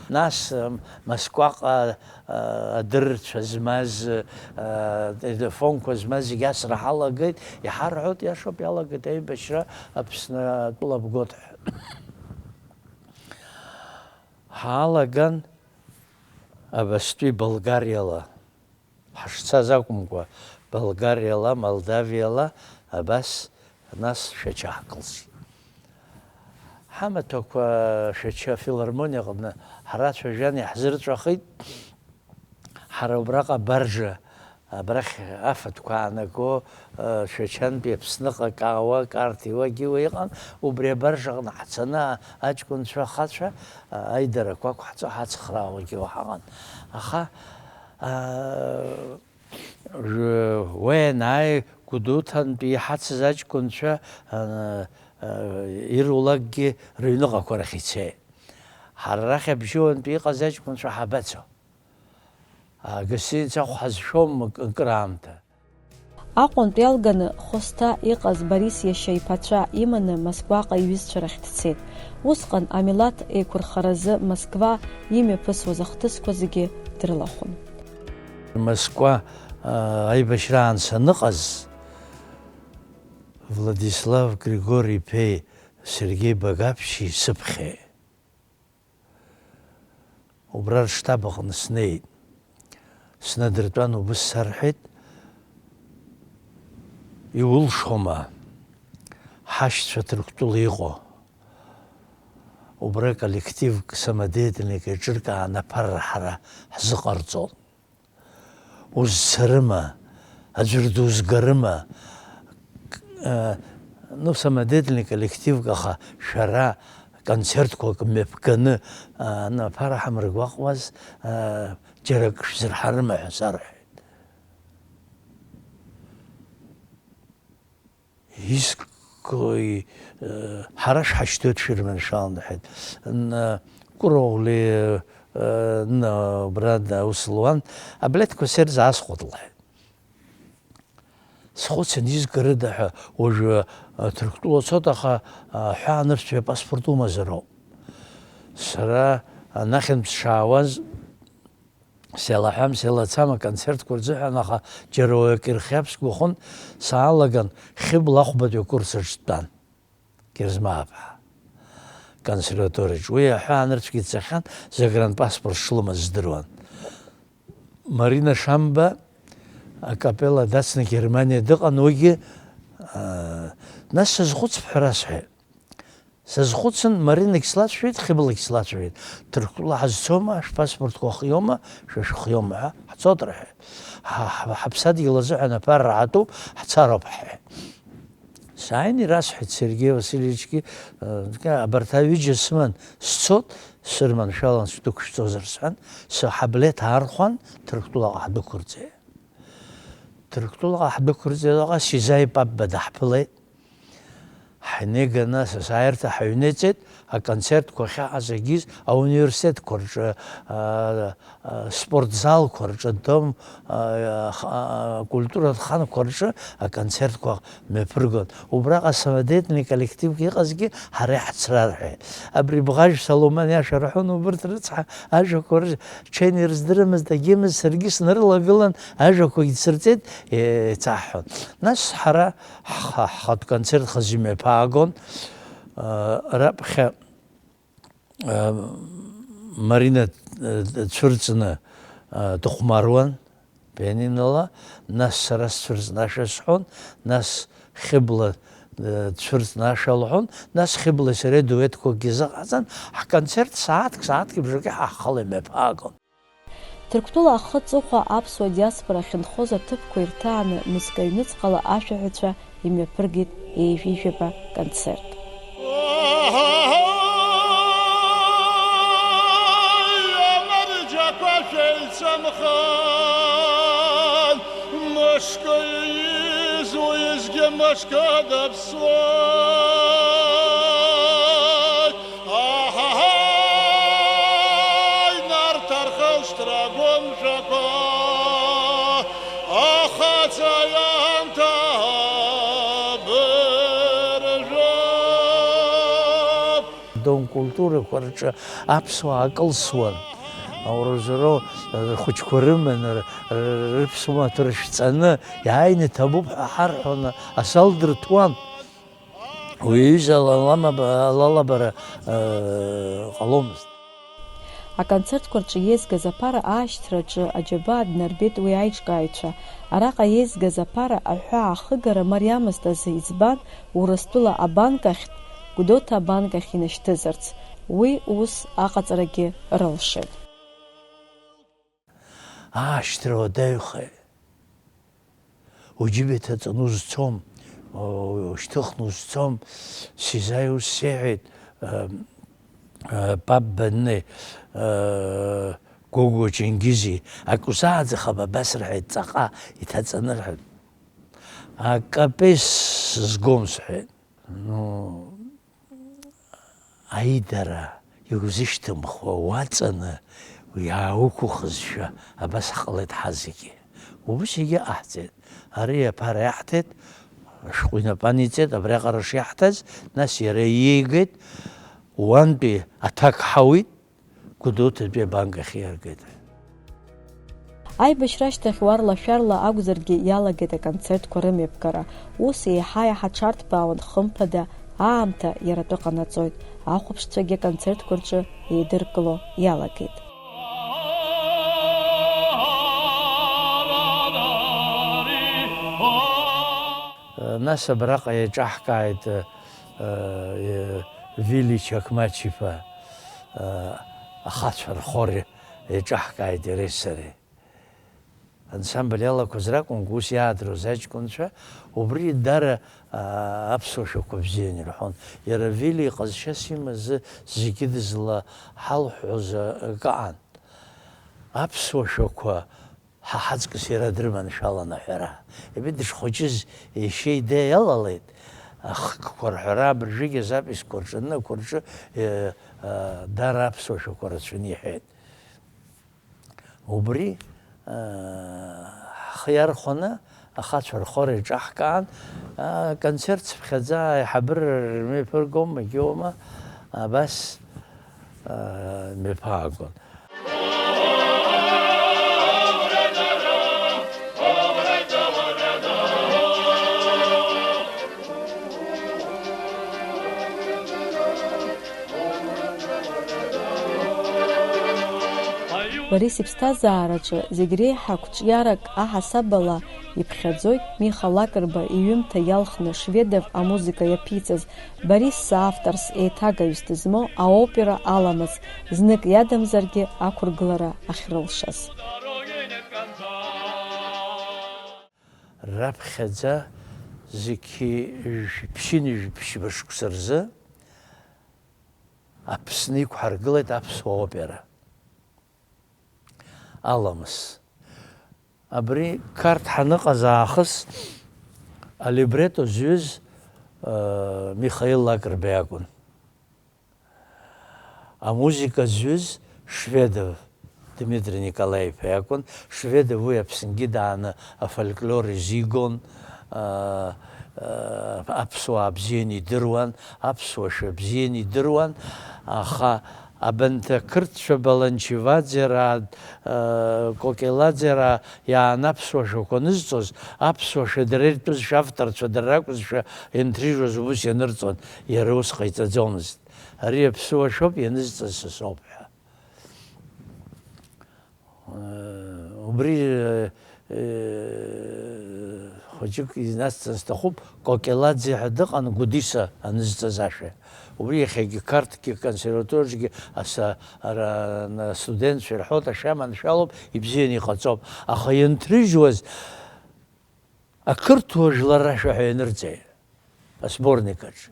Нас, м, Москваҟа, а, адыррацәа змаз, а, телефонқәа змаз зегьы асра ҳалагеит, иҳарҳәоит, иашоуп, иалагеит аибашьра Аԥсны атәыла бгоит ҳәа. Ҳаалаган абастәи Болгариала. Ҳашцаз акәымкәа, Болгариала, Молдавиала, абас, нас Шәача ҳкылсит. Ҳамаҭәақәа Шәача афилармониаҟны ҳрацәажәан, иаҳзырҵәахит. Ҳара убраҟа абаржа, абрахь афатәқәа аанаго, Шәачантәи Аԥсныҟа акаауа, акарҭи уагьы уа иҟан, убри абаржаҟны ҳцаны аҷкәынцәа ахацәа аидарақәа ақәҳҵо ҳацхраауагьы уа ҳаҟан. Аха, аа, Уа ианааи, Гәдоуҭантәи иҳацыз аҷкәынцәа, а, а, ирулакгьы рыҩныҟақәа рахь ицеит. Ҳара арахь абжьыуантәи иҟаз аҷкәынцәа ҳабацо? Агостиница ахә ҳазшәом акыраамҭа. Аҟәантә иалганы Хосҭа иҟаз Борис иашьа иԥацәа иманы Москваҟа иҩызцәа рахь дцеит. Усҟан амилаҭ еиқәырхаразы Москва имҩаԥысуаз ахҭысқәа зегьы дрылахәын. Москва, аа, аибашьраан саныҟаз, Владислав Григори-иԥеи Сергеи Багаԥшьи сыԥхьеит. Убра рыштаб аҟны снеит. Снадыртәан, убыс сарҳәеит, иулшома, ҳашьцәа Ҭырқәтәыла иҟоу. Убра коллективк самодеятельник еиҿыркаан аԥара ҳара ҳзыҟарҵон. Узцарыма, аӡәыр дузгарыма, к-, э, Ну, самодеятельный коллективк, аха шәара концертқәак мҩаԥганы, а, ана аԥара ҳамыргәаҟуаз, а, џьара акы шәзырҳарыма ҳәа сарҳәеит. Искы, э, ҳара шҳашьҭоу дшәырманшәалан, лҳәеит. Н-, Куроули, э, н-, убра даус луан, аблеҭқәа сырзаасхәот, лҳәеит. Схәыцын, изкырыда ҳәа, уажәы, э, Ҭырқәтәыла цот, аха, э, ҳәаа нырцәтәи апаспорт умазароуп. Сара анахьынтә сшаауаз, Селаҳәам, селацам аконцертқәа рзыҳәан, аха џьара уаҩык ирхиап сгәахәын, саалаган, Хьыбла ахәбатәи акурс аҿы дтәан, Герзмааԥҳа, аконсерваториаҿ. Уи аҳәаа нырцәгьы дцахьан, загран паспорт шлымаз здыруан. Марина Шамба акапелла дацны Германиа дыҟан, уигьы, аа, нас сазхәыцып ҳәа расҳәеит. Сазхәыцын, Маринагь слацәажәеит, Хьыблагь слацәажәеит. Ҭырқәтәыла ҳазцома, шәпаспортқәа хиоума, шәа шәхиоума ҳәа, ҳцот рҳәеит. Ҳа, ҳа, ҳаԥсадгьыл азыҳәан аԥара раҳатәуп, ҳцароуп ҳҳәеит. Сааины ирасҳәеит Сергеи Васильевичгьы, э, абарҭ аҩыџьа сыман сцот, сырманшәалан сдәықәшәҵозар сҳәан, сҳаблеҭ аархәан, Ҭырқәтәылаҟа ҳдәықәырҵеит. Ҭырқәтәылаҟа ҳдәықәырҵеит, аҟа Сизаи Папба даҳԥылеит. Ҳнеиганы асасааирҭа ҳаҩныҵеит, аконцертқәа ахьаҳаз агьиз ауниверситетқәа рҿы, а, а, спортзалқәа рҿы, дом, а, х-, а, акультуратә ханқәа рҿы аконцертқәа мҩаԥыргон. Убраҟа самодеятельный коллективк иҟазгьы ҳара иаҳцрарҳәеит. Абри Бӷажә Соломон иашәа рҳәон, убырҭ рыцҳа ажәақәа ры-, ҽеины ирыздырамызт, агьымыз саргьы снарылагылан, ажәақәагь дсырҵеит, еицаҳҳәон. Нас ҳара ҳха-, ҳхатә концерт хазы имҩаԥаагон. Раԥхьа, а, Марина, а, дцәырҵны, а, дыхәмаруан пианинала, нас сара сцәырҵны ашәа сҳәон, нас Хьыбла, а, дцәырҵны ашәа лҳәон, нас Хьыблеи сареи дуетқәакгьы зыҟаҵан, ҳконцерт сааҭк, сааҭки бжаки ҳаҳхала имҩаԥаагон. Ҭырқәтәыла ахы-ҵыхәа аԥсуа диаспора ахьынхоз аҭыԥқәа ирҭааны мызкы аҩныҵҟала ашәаҳәацәа имҩаԥыргеит ҩажәи жәаба концерт. Мышкы ииз уеизгьы мышкы даԥсуеит. Аҳаҳаи, Нарҭ архылҵра гәымшәақәа, ахаҵа иамҭа быржәып. Адом культурақәа рҿы аԥсуаа акылсуан. Ауразоуроу рхәыҷқәа рыманы, р-, р-, рыԥсуа маҭәа рышәҵаны, иааины иҭабуп ҳәа ҳарҳәон, асал дырҭәуан. Уи аҩыза алалама-, алалабара, э, ҟаломызт. Аконцертқәа рҿы иеизгаз аԥара аашьҭраҿы аџьабаа днарбеит уи аиҿкааҩцәа. Араҟа иеизгаз аԥара аҳәаа ахыгара мариамызт азы, избан, Урыстәыла абанк ахьтә, Гәдоуҭа абанк ахь инашьҭызарц. Уи ус аҟаҵарагьы рылшеит. Аашьҭра уадаҩхеит. Уџьыба иҭаҵаны узцом, ушьҭыхны узцом, Сизаи ус сеиҳәеит, э, э, пап Беннеи, э, Гогәуа Ҷенгизи, ак узааӡахап, абас рҳәеит, ҵаҟа иҭаҵаны рҳәеит. Акапес сызгом сҳәеит. Ну, аидара иузышьҭымхуа уаҵаны иаауқәухызшәа абас ҳҟалеит ҳазегьы. Убыс егьыҟаҳҵеит. Ари аԥара иаҳҭеит, ашәҟәы инапы аниҵеит, абриаҟара шиаҳҭаз, нас иара ииеигеит, уантәи аҭак ҳауит. Гәдоуҭатәи абанк ахь иаргеит. Аибашьра ашьҭахь уарла-шәарла акәзаргьы иалагеит аконцертқәа рымҩаԥгара. Ус еиҳа-еиҳа ҽарҭбаауан, хымԥада, аамҭа иара атәы ҟанаҵоит, ахәаԥшцәагьы аконцертқәа рҿы еидыркыло иалагеит. Нас абраҟа еиҿаҳкааит, э, Вили Чакмач-иԥа, э, ахацәа рхор еиҿаҳкааит иареи сареи. Ансамбль иалақәаз ракәымкәа, ус иаадыруаз аҷкәынцәа, убри дара, аа, аԥсуа шәақәа бзиан ирҳәон. Иара Вили иҟазшьас имаз зегьы дызлаҳалҳәоз акы аан. Аԥсуа шәақәа ҳа ҳаҵкыс иара дрыманшәалан аҳәара. Ибеит дышхәыҷыз иашьа идеиа иалалеит, ахкқәа рҳәара абыржәгьы азаписқәа рҿы, ннақәа рҿы, э, э, дара аԥсуа шәақәа рацәаны иҳәеит. Убри, э, ҳхы иархәаны, ахацәа рхор еиҿаҳкаан, аконцерт цыԥхьаӡа аиҳабыра рмҩаԥыргома, егьоума, абас, э, мҩаԥаагон. Борис иԥсҭазаараҿы зегь реиҳа қәҿиарак аҳасабала иԥхьаӡоит Миха Лакрба иҩымҭа иалхны Шведов амузыка иаԥиҵаз Борис соавторс еиҭагаҩыс дызмоу аопера Аламыс, знык иадамзаргьы ақәыргылара ахьрылшаз. Раԥхьаӡа зқьи жәшәи ԥшьынҩажәи ԥшьба шықәса рзы Аԥсны иқәҳаргылеит аԥсуа опера Аламыс. Абри Қарҭ ҳаныҟаз аахыс алибрето зҩыз, э, Михаил Лакрба иакәын. Амузыка зҩыз Шведов Дмитри Николаи-иԥа иакәын. Шведов уи Аԥсынгьы дааны афольклор изигон, а, а, аԥсуаа бзианы идыруан, аԥсуа шәа бзианы идыруан, аха абанҭ ақырҭцәа Баланчиваӡераа, а, Кокеладзераа иааны аԥсуа шәақәа анызҵоз, аԥсуа шәа дара иртәызшәа, авторцәа дара ракәызшәа ианҭрыжьуаз убыс ианырҵон, иара ус ҟаиҵаӡомызт. Ари аԥсуа шәоуп ианызҵаз са соуп ҳәа. Убри, э, э, хәыҷык инасҵар сҭахуп, Кокеладзе ҳәа дыҟан Гәдиса анызҵаз ашәа. Убри иахьагьы Қарҭгьы аконсерваториаҿгьы аса-, ара-, на-, астудентцәа ирҳәоит, ашәа маншәалоуп, ибзианы иҟаҵоуп. Аха ианҭрыжьуаз, ақырҭуа жәлар рашәа ҳәа ианырҵеи асборник аҿы.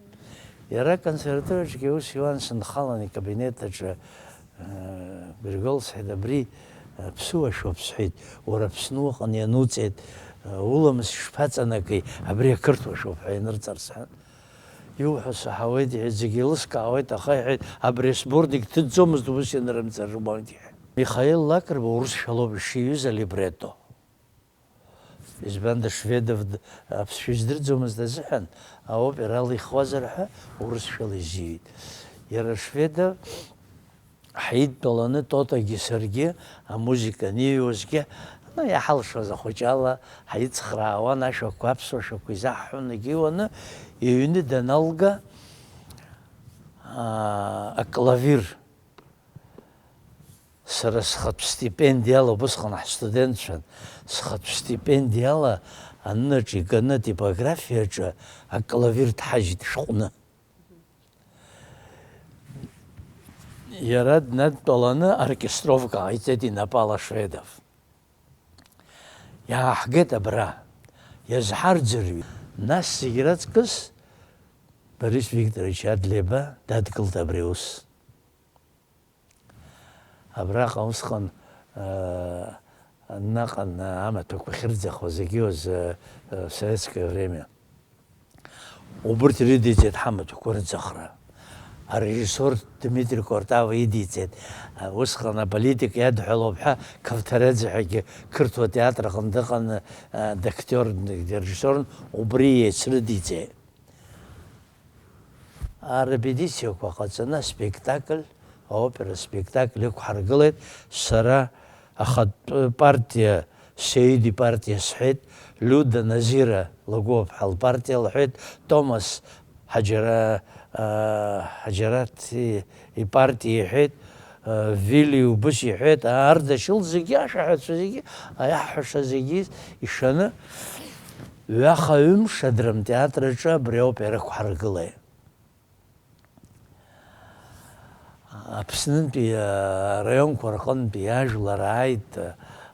Иара аконсерваториаҿгьы аус иуан, сынхалан икабинет аҿы, э, Григол сҳәеит, абри, э, ԥсуа шәоуп сҳәеит, уара Аԥсны уҟан иануҵеит, э, уламыс шԥаҵанаки, абри ақырҭуа шәоуп ҳәа ианырҵар сҳәан. Иуҳәо саҳауеит, иҳәеит, зегьы еилыскаауеит, аха иҳәеит, абри асборник ҭыҵӡомызт ус ианырымҵар рмоуит иҳәеит. Михаил Лакрба урысшәа лоуп ишиҩыз алибретто. Избанда Шведов д-, аԥсшәа издырӡомызт азыҳәан, аоперала ихуазар ҳәа урысшәала изиҩит. Иара Шведов ҳидтәаланы Тотагьы саргьы амузыка аниҩуазгьы, ну, иаҳалшоз ахәыҷала ҳаицхраауан, ашәақәа, аԥсуа шәақәа изаҳҳәон, егьиуаны иҩны даналга, аа, аклавир Сара схатә стипендиала, убысҟан ҳстудентцәан, схатә стипендиала анынаҿ иганы атипографиаҿы аклавир ҭҳажьит шәҟәны. Иара днадтәаланы оркестровка ҟаиҵеит инапала Шведов. Иааҳгеит абра, иазҳарӡырҩит. Нас зегь раҵкыс Борис Викторович Адлеиба дадгылт абри аус. Абраҟа усҟан, э, наҟан амаҭәақәа ахьырӡахуаз, егьиуаз, э, э, советское время. Убырҭ ирыдиҵеит ҳамаҭәақәа рыӡахра. Арежиссор Дмитрий Кортава идиҵеит. Э, усҟан аполитика иадҳәалоуп ҳәа, Кавториаӡе ҳәагьы қырҭуа театр аҟны дыҟан, э, дактиорн, дирежиссорн, убри еицрыдиҵеит. Арепетициақәа ҟаҵаны аспектакль, аопера спектакль ықәҳаргылеит, сара ахатә партиа, Сеид ипартиа сҳәеит, Лиуда Назира Лагәыԥҳа лпартиа лҳәеит, Томас Ҳаџьара-, аа, Ҳаџьараҭ и-, ипартиа иҳәеит, Вили убыс иҳәеит, Ардашьыл зегьы, ашәаҳәацәа зегьы, иаҳҳәаша зегьы ишаны, ҩаха-ҩымш адрамтеатр аҿы абри аоперақәа ҳаргылеит. Аԥснынтәи араионқәа рҟынтәи ажәлар ааит,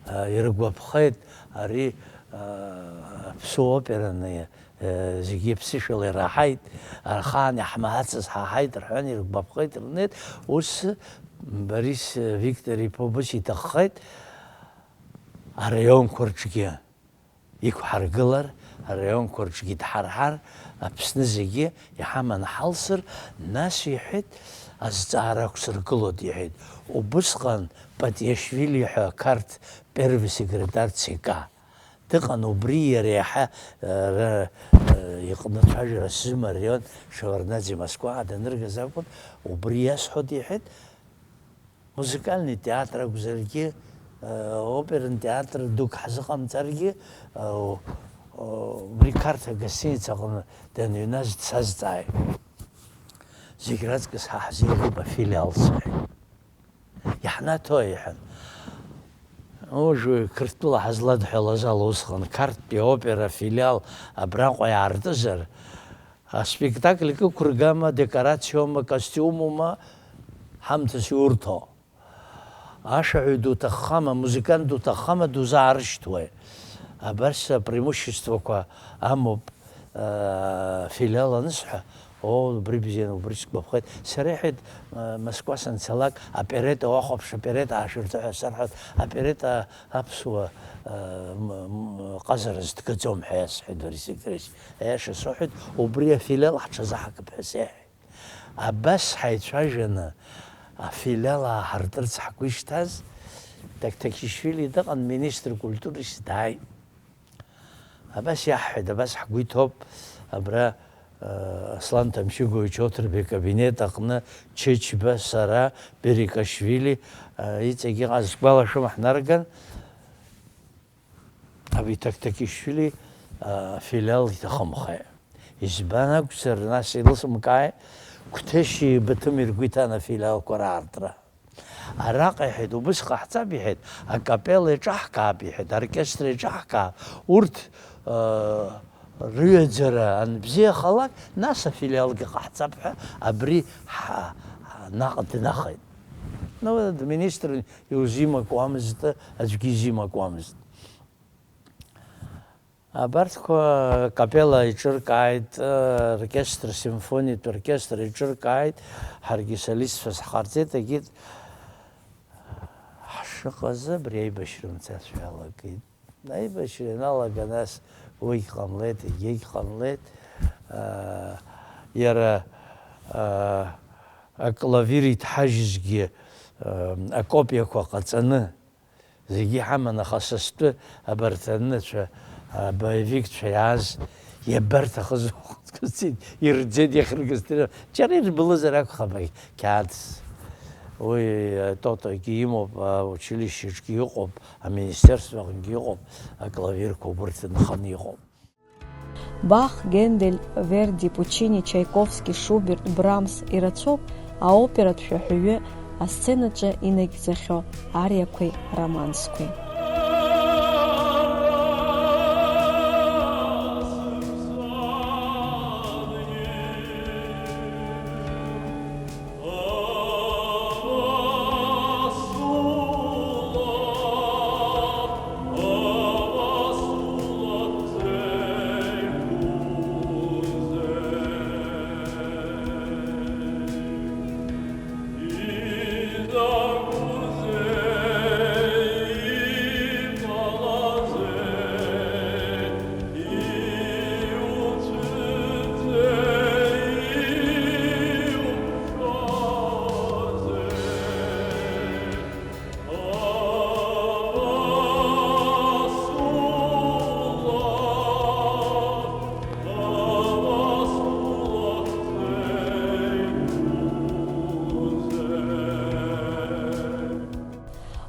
Иргәаԥхеит ари аԥсуа операны, зегьы ԥсышәала ираҳаит, ахаан иаҳмаҳацыз ҳаҳаит рҳәан иргәаԥхеит, рнеит. Ус Борис Виктор-иԥа убыс иҭаххеит араионқәа рҿгьы иқәҳаргылар, араионқәа рҿгьы дҳарҳар, Аԥсны зегьы иҳаманы ҳалсыр, нас, иҳәеит, азҵаара ақәсыргылоит, иҳәеит. Убысҟан Патиашвили ҳәа Қарҭ первый секретарь ЦК дыҟан, убри иара иаҳа, ара, иҟны цәажәара сзымарион, Шеварднаӡе Москваҟа даныргаз акәын, убри иасҳәоит, иҳәеит, музыкальный театр акәзаргьы, оперный театр дук ҳзыҟамҵаргьы, убри Қарҭ агостиница аҟны даныҩназ дсазҵааит. Зегь раҵкыс ҳа ҳзеиӷьуп афилиал, сҳәеит. Иаҳнаҭо, иҳәан. Уажәы Қырҭтәыла ҳазладҳәалаз ала усҟан Қарҭтәи аопера афилиал абраҟа иаартызар, аспектакль кықәыргама, декорациоума, костиумума, ҳамҭас иурҭо. Ашәаҳәаҩ дуҭаххама, амузыкант дуҭаххама, дузаарышьҭуеи? Абас апреимуществақәа амоуп, э, филиал анысҳәа, оо, убри бзиан, убри сгәаԥхеит. Сара, иҳәеит, э, Москва санцалак, оперета уахәаԥш, оперета аашәырты ҳәа сарҳәоит, оперета аԥсуа, э, м-, м-, ҟазара зҭгаӡом ҳәа иасҳәеит Борис Викторович. Аиаша сыҳәеит, убри афилиал ҳҽазаҳакып ҳәа сеиҳәеит. Абас ҳаицәажәаны, афилиал ааҳартырц ҳгәы ишҭаз, Тактакишвили дыҟан, министр культурис дааит. Абас иаҳҳәеит, абас ҳгәы иҭоуп, абра, э, Аслан Ҭамшьыгәович Оҭырба икабинет аҟны Чычба, сара, Берикашвили, э, иҵегь иҟаз сгәалашәом, ҳнарган. Абри Тактакишвили, а, афилиал иҭахымхеит. Избан акәзар, нас илысымкааи, Қәҭешьи Баҭымеи ргәы иҭан афилиалқәа раартра. Араҟа, иҳәеит, убыс ҟаҳҵап, иҳәеит, акапелла еиҿаҳкаап, иҳәеит, аоркестр еиҿаҳкаап. Урҭ, а, рыҩаӡара анбзиахалак, нас афилиалгьы ҟаҳҵап ҳәа абри ҳа-, ҳа-, наҟ днахеит. Ну, дминистрын, иузимакуамызт, аӡәгьы изимакуамызт. Абарҭқәа капелла иҿыркааит, оркестр, симфонитә оркестр иҿыркааит, ҳаргьы солистцәас ҳҟарҵеит, егьит ҳшыҟаз абри аибашьра мцашәа иалагеит. Аибашьра ианалага, нас уигь ҟамлеит, егьигь ҟамлеит. Аа, иара, аа, аклавир иҭҳажьызгьы, аа, акопиақәа ҟаҵаны, зегьы иҳаман, аха са стәы абарҭ аннацәа, абаевикцәа иааз иабарҭахыз ирӡеит, иахьыргаз дырҩегьых. Џьара ирбылызар акәхап, қьаад. Уи, а, Тотогьы имоуп, аучилишьчеҿгьы иҟоуп, аминистерстваҟынгьы иҟоуп, аклавирқәа убырҭ нханы иҟоуп. Бах, Гендель, Верди, Пучини, Чаиковски, Шуберт, Брамс, ирацәоуп аоператә шәаҳәаҩы асценаҿы инагӡахьоу ариақәеи романсқәеи.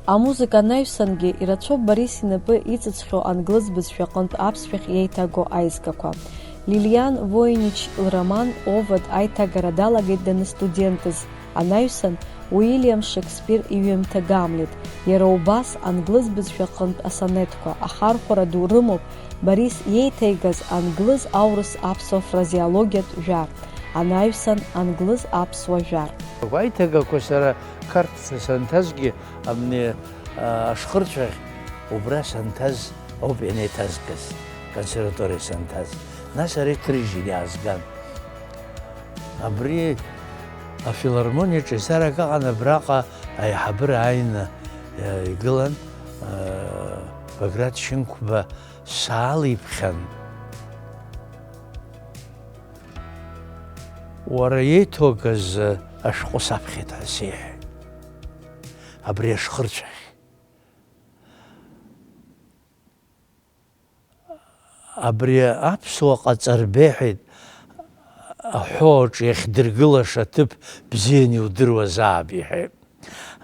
Амузыка анаҩсангьы ирацәоуп Борис инапы иҵыҵхьоу англыз бызшәа аҟынтә аԥсшәахь иеиҭаго аизгақәа. Лилиан Воинич лроман Овод аиҭагара далагеит даныстудентыз, анаҩсан Уильям Шекспир иҩымҭа Гамлет, иара убас англыз бызшәа аҟынтә асонетқәа, ахархәара ду рымоуп Борис иеиҭаигаз англыз-аурыс-аԥсуа фразеологиатә жәар, анаҩсан англыз-аԥсуа жәар. Агәаиҭагақәа сара Қарҭ санҭазгьы, абни, а, ашхырцәаӷь, Убра санҭаз ауп ианеиҭазгаз, консерваториа санҭаз. Нас ара иҭыржьын иаазган. Абри афилармониаҿы еизарак ыҟан, абраҟа аиҳабыра ааины, э, игылан, э, Баграт Шьынқәба саалиԥхьан. Уара иеиҭоугаз, э, ашәҟәы саԥхьеит ҳәа сеиҳәеит. Абри ашхырцәаӷь. Абри аԥсуа ҟаҵарбеҳәеит аҳәоаҿ иахьдыргылаша аҭыԥ бзианы иудыруазаап, иҳәеит.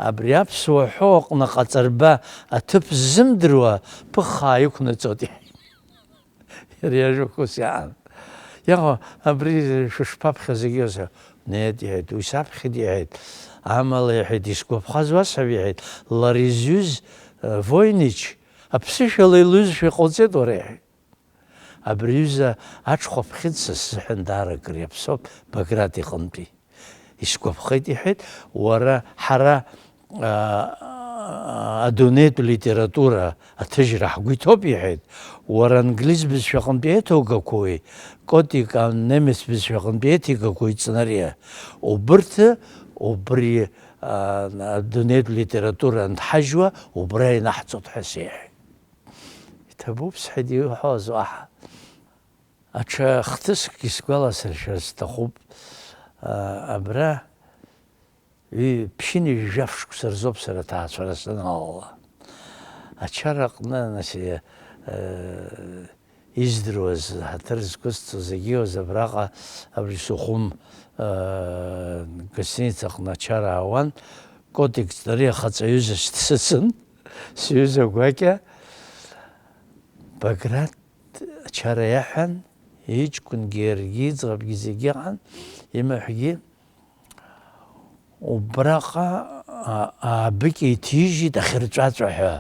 Абри аԥсуа ҳәоу аҟны ҟаҵарба аҭыԥ ззымдыруа ԥыххаа иқәнаҵоит, иҳәеит. Иара иажәақәа ус иаан. Иаҟа, абри шәышԥаԥхьа зегьы оза? Нет, иҳәеит, уи саԥхьеит, иҳәеит. Амала, иҳәеит, исгәаԥхаз уасҳәап, иҳәеит, лара изҩыз, э, Войнич, аԥсышәала илҩызшәа иҟалҵеит уара, иҳәеит. Абри аҩыза аҽхәаԥхьыӡ са сзыҳәан даара акыр иаԥсоуп Баграт иҟынтәи. Исгәаԥхеит, иҳәеит, уара ҳара, аа, адунеитә литература аҭыжьра ҳгәы иҭоуп, иҳәеит, уара англиз бызшәаҟынтәи еиҭоугақәоуи, Котик анемец бызшәаҟынтәи еиҭигақәоуи Ҵнариа, убырҭ, убри, аа, адунеитә литература анҭҳажьуа, убра инаҳҵоит ҳәа сеиҳәеит. Иҭабуп, сҳәеит, иуҳәаз уаҳа. Аҽа хҭыск исгәаласыршәар сҭахуп, а, абра ҩ-, ԥшьынҩажәа шықәса рзоуп сара аҭаацәара саналала. Ачара аҟны, нас, э, издыруаз, ҳаҭыр зқәысҵоз егьиуаз абраҟа абри Сухум, э, гостиница аҟны ачара аауан, Котик Ҵнариа ахаҵаҩыза дсыцын, сҩыза гәакьа, Баграт ачара иаҳәан, иҷкәынгьы иаргьы, иӡӷабгьы зегьы ыҟан, имаҳәгьы убраҟа, а, аабыкьа иҭижьит ахьырҵәаҵәа ҳәа,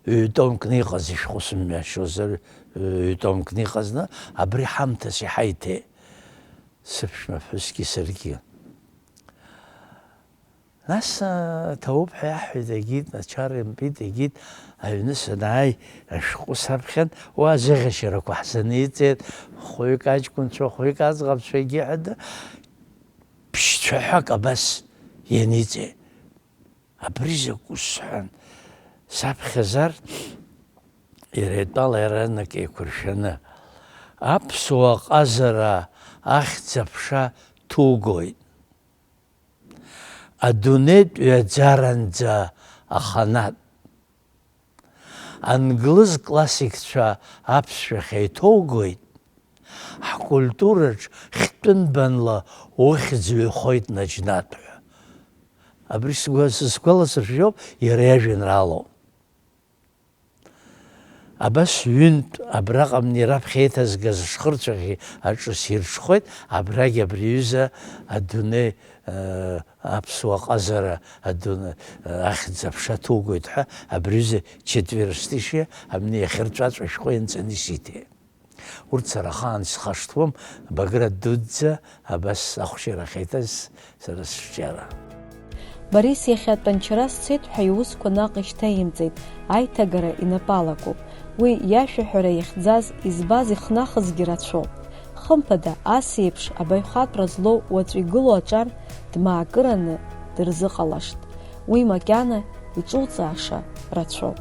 ҩ-томкны иҟаз, ишәҟәы сымҩашьозар, ҩ-томкны иҟазны, абри ҳамҭас иҳаиҭеит, сыԥшәмаԥҳәысгьы саргьы. Нас, а, ҭабуп ҳәа иаҳҳәеит, егьит, ачара импит, егьит, аҩны санааи, ашәҟәы саԥхьан, уа азыӷьашьарақәа ҳзаниҵеит, хәҩык аҷкәынцәа, хәҩык аӡӷабцәа, егьи ҳәа да, ԥшьцәаҳәак абас ианиҵеит. Абри закәу сҳәан, саԥхьаӡар, иара итәала иаразнак еиқәыршәаны, аԥсуа ҟазара ахьӡ-аԥша ҭугоит. Адунеитә ҩаӡаранӡа аханатә. Англыз классикцәа аԥсшәахь еиҭоугоит, ҳкультураҿ хьтәы нбанла ухьӡ ҩхоит, Наџьнатә ҳәа. Абри сгәа-, сызгәаласыршәо иара иажәеинраалоуп. Абас ҩынтә абраҟа амни раԥхьа еиҭазгаз ашхырцәаӷь аҿы сирҽхәеит, абрагь абри аҩыза адунеи, э, аԥсуа ҟазара адун-, э, ахьӡ-аԥша ҭугоит ҳәа, абри аҩыза четверостишье амни иахьырҵәаҵәа ашәҟәы ианҵаны исиҭеит. Урҭ сара ахаан исхашҭуам, Баграт дуӡӡа абас ахәшьара ахьеиҭаз сара сҿиара. Борис иахьа Тәанчара сцеит ҳәа иусқәа наҟ ишьҭаимҵеит, аиҭагара инапы алакуп. Уи иашәаҳәара иахьӡаз, избаз ихнахызгьы рацәоуп. Хымԥада, ас еиԥш абаҩхатәра злоу уаҵәы игылоу аҿар дмаакыраны дырзыҟалашт. Уи макьана иҿуҵааша рацәоуп.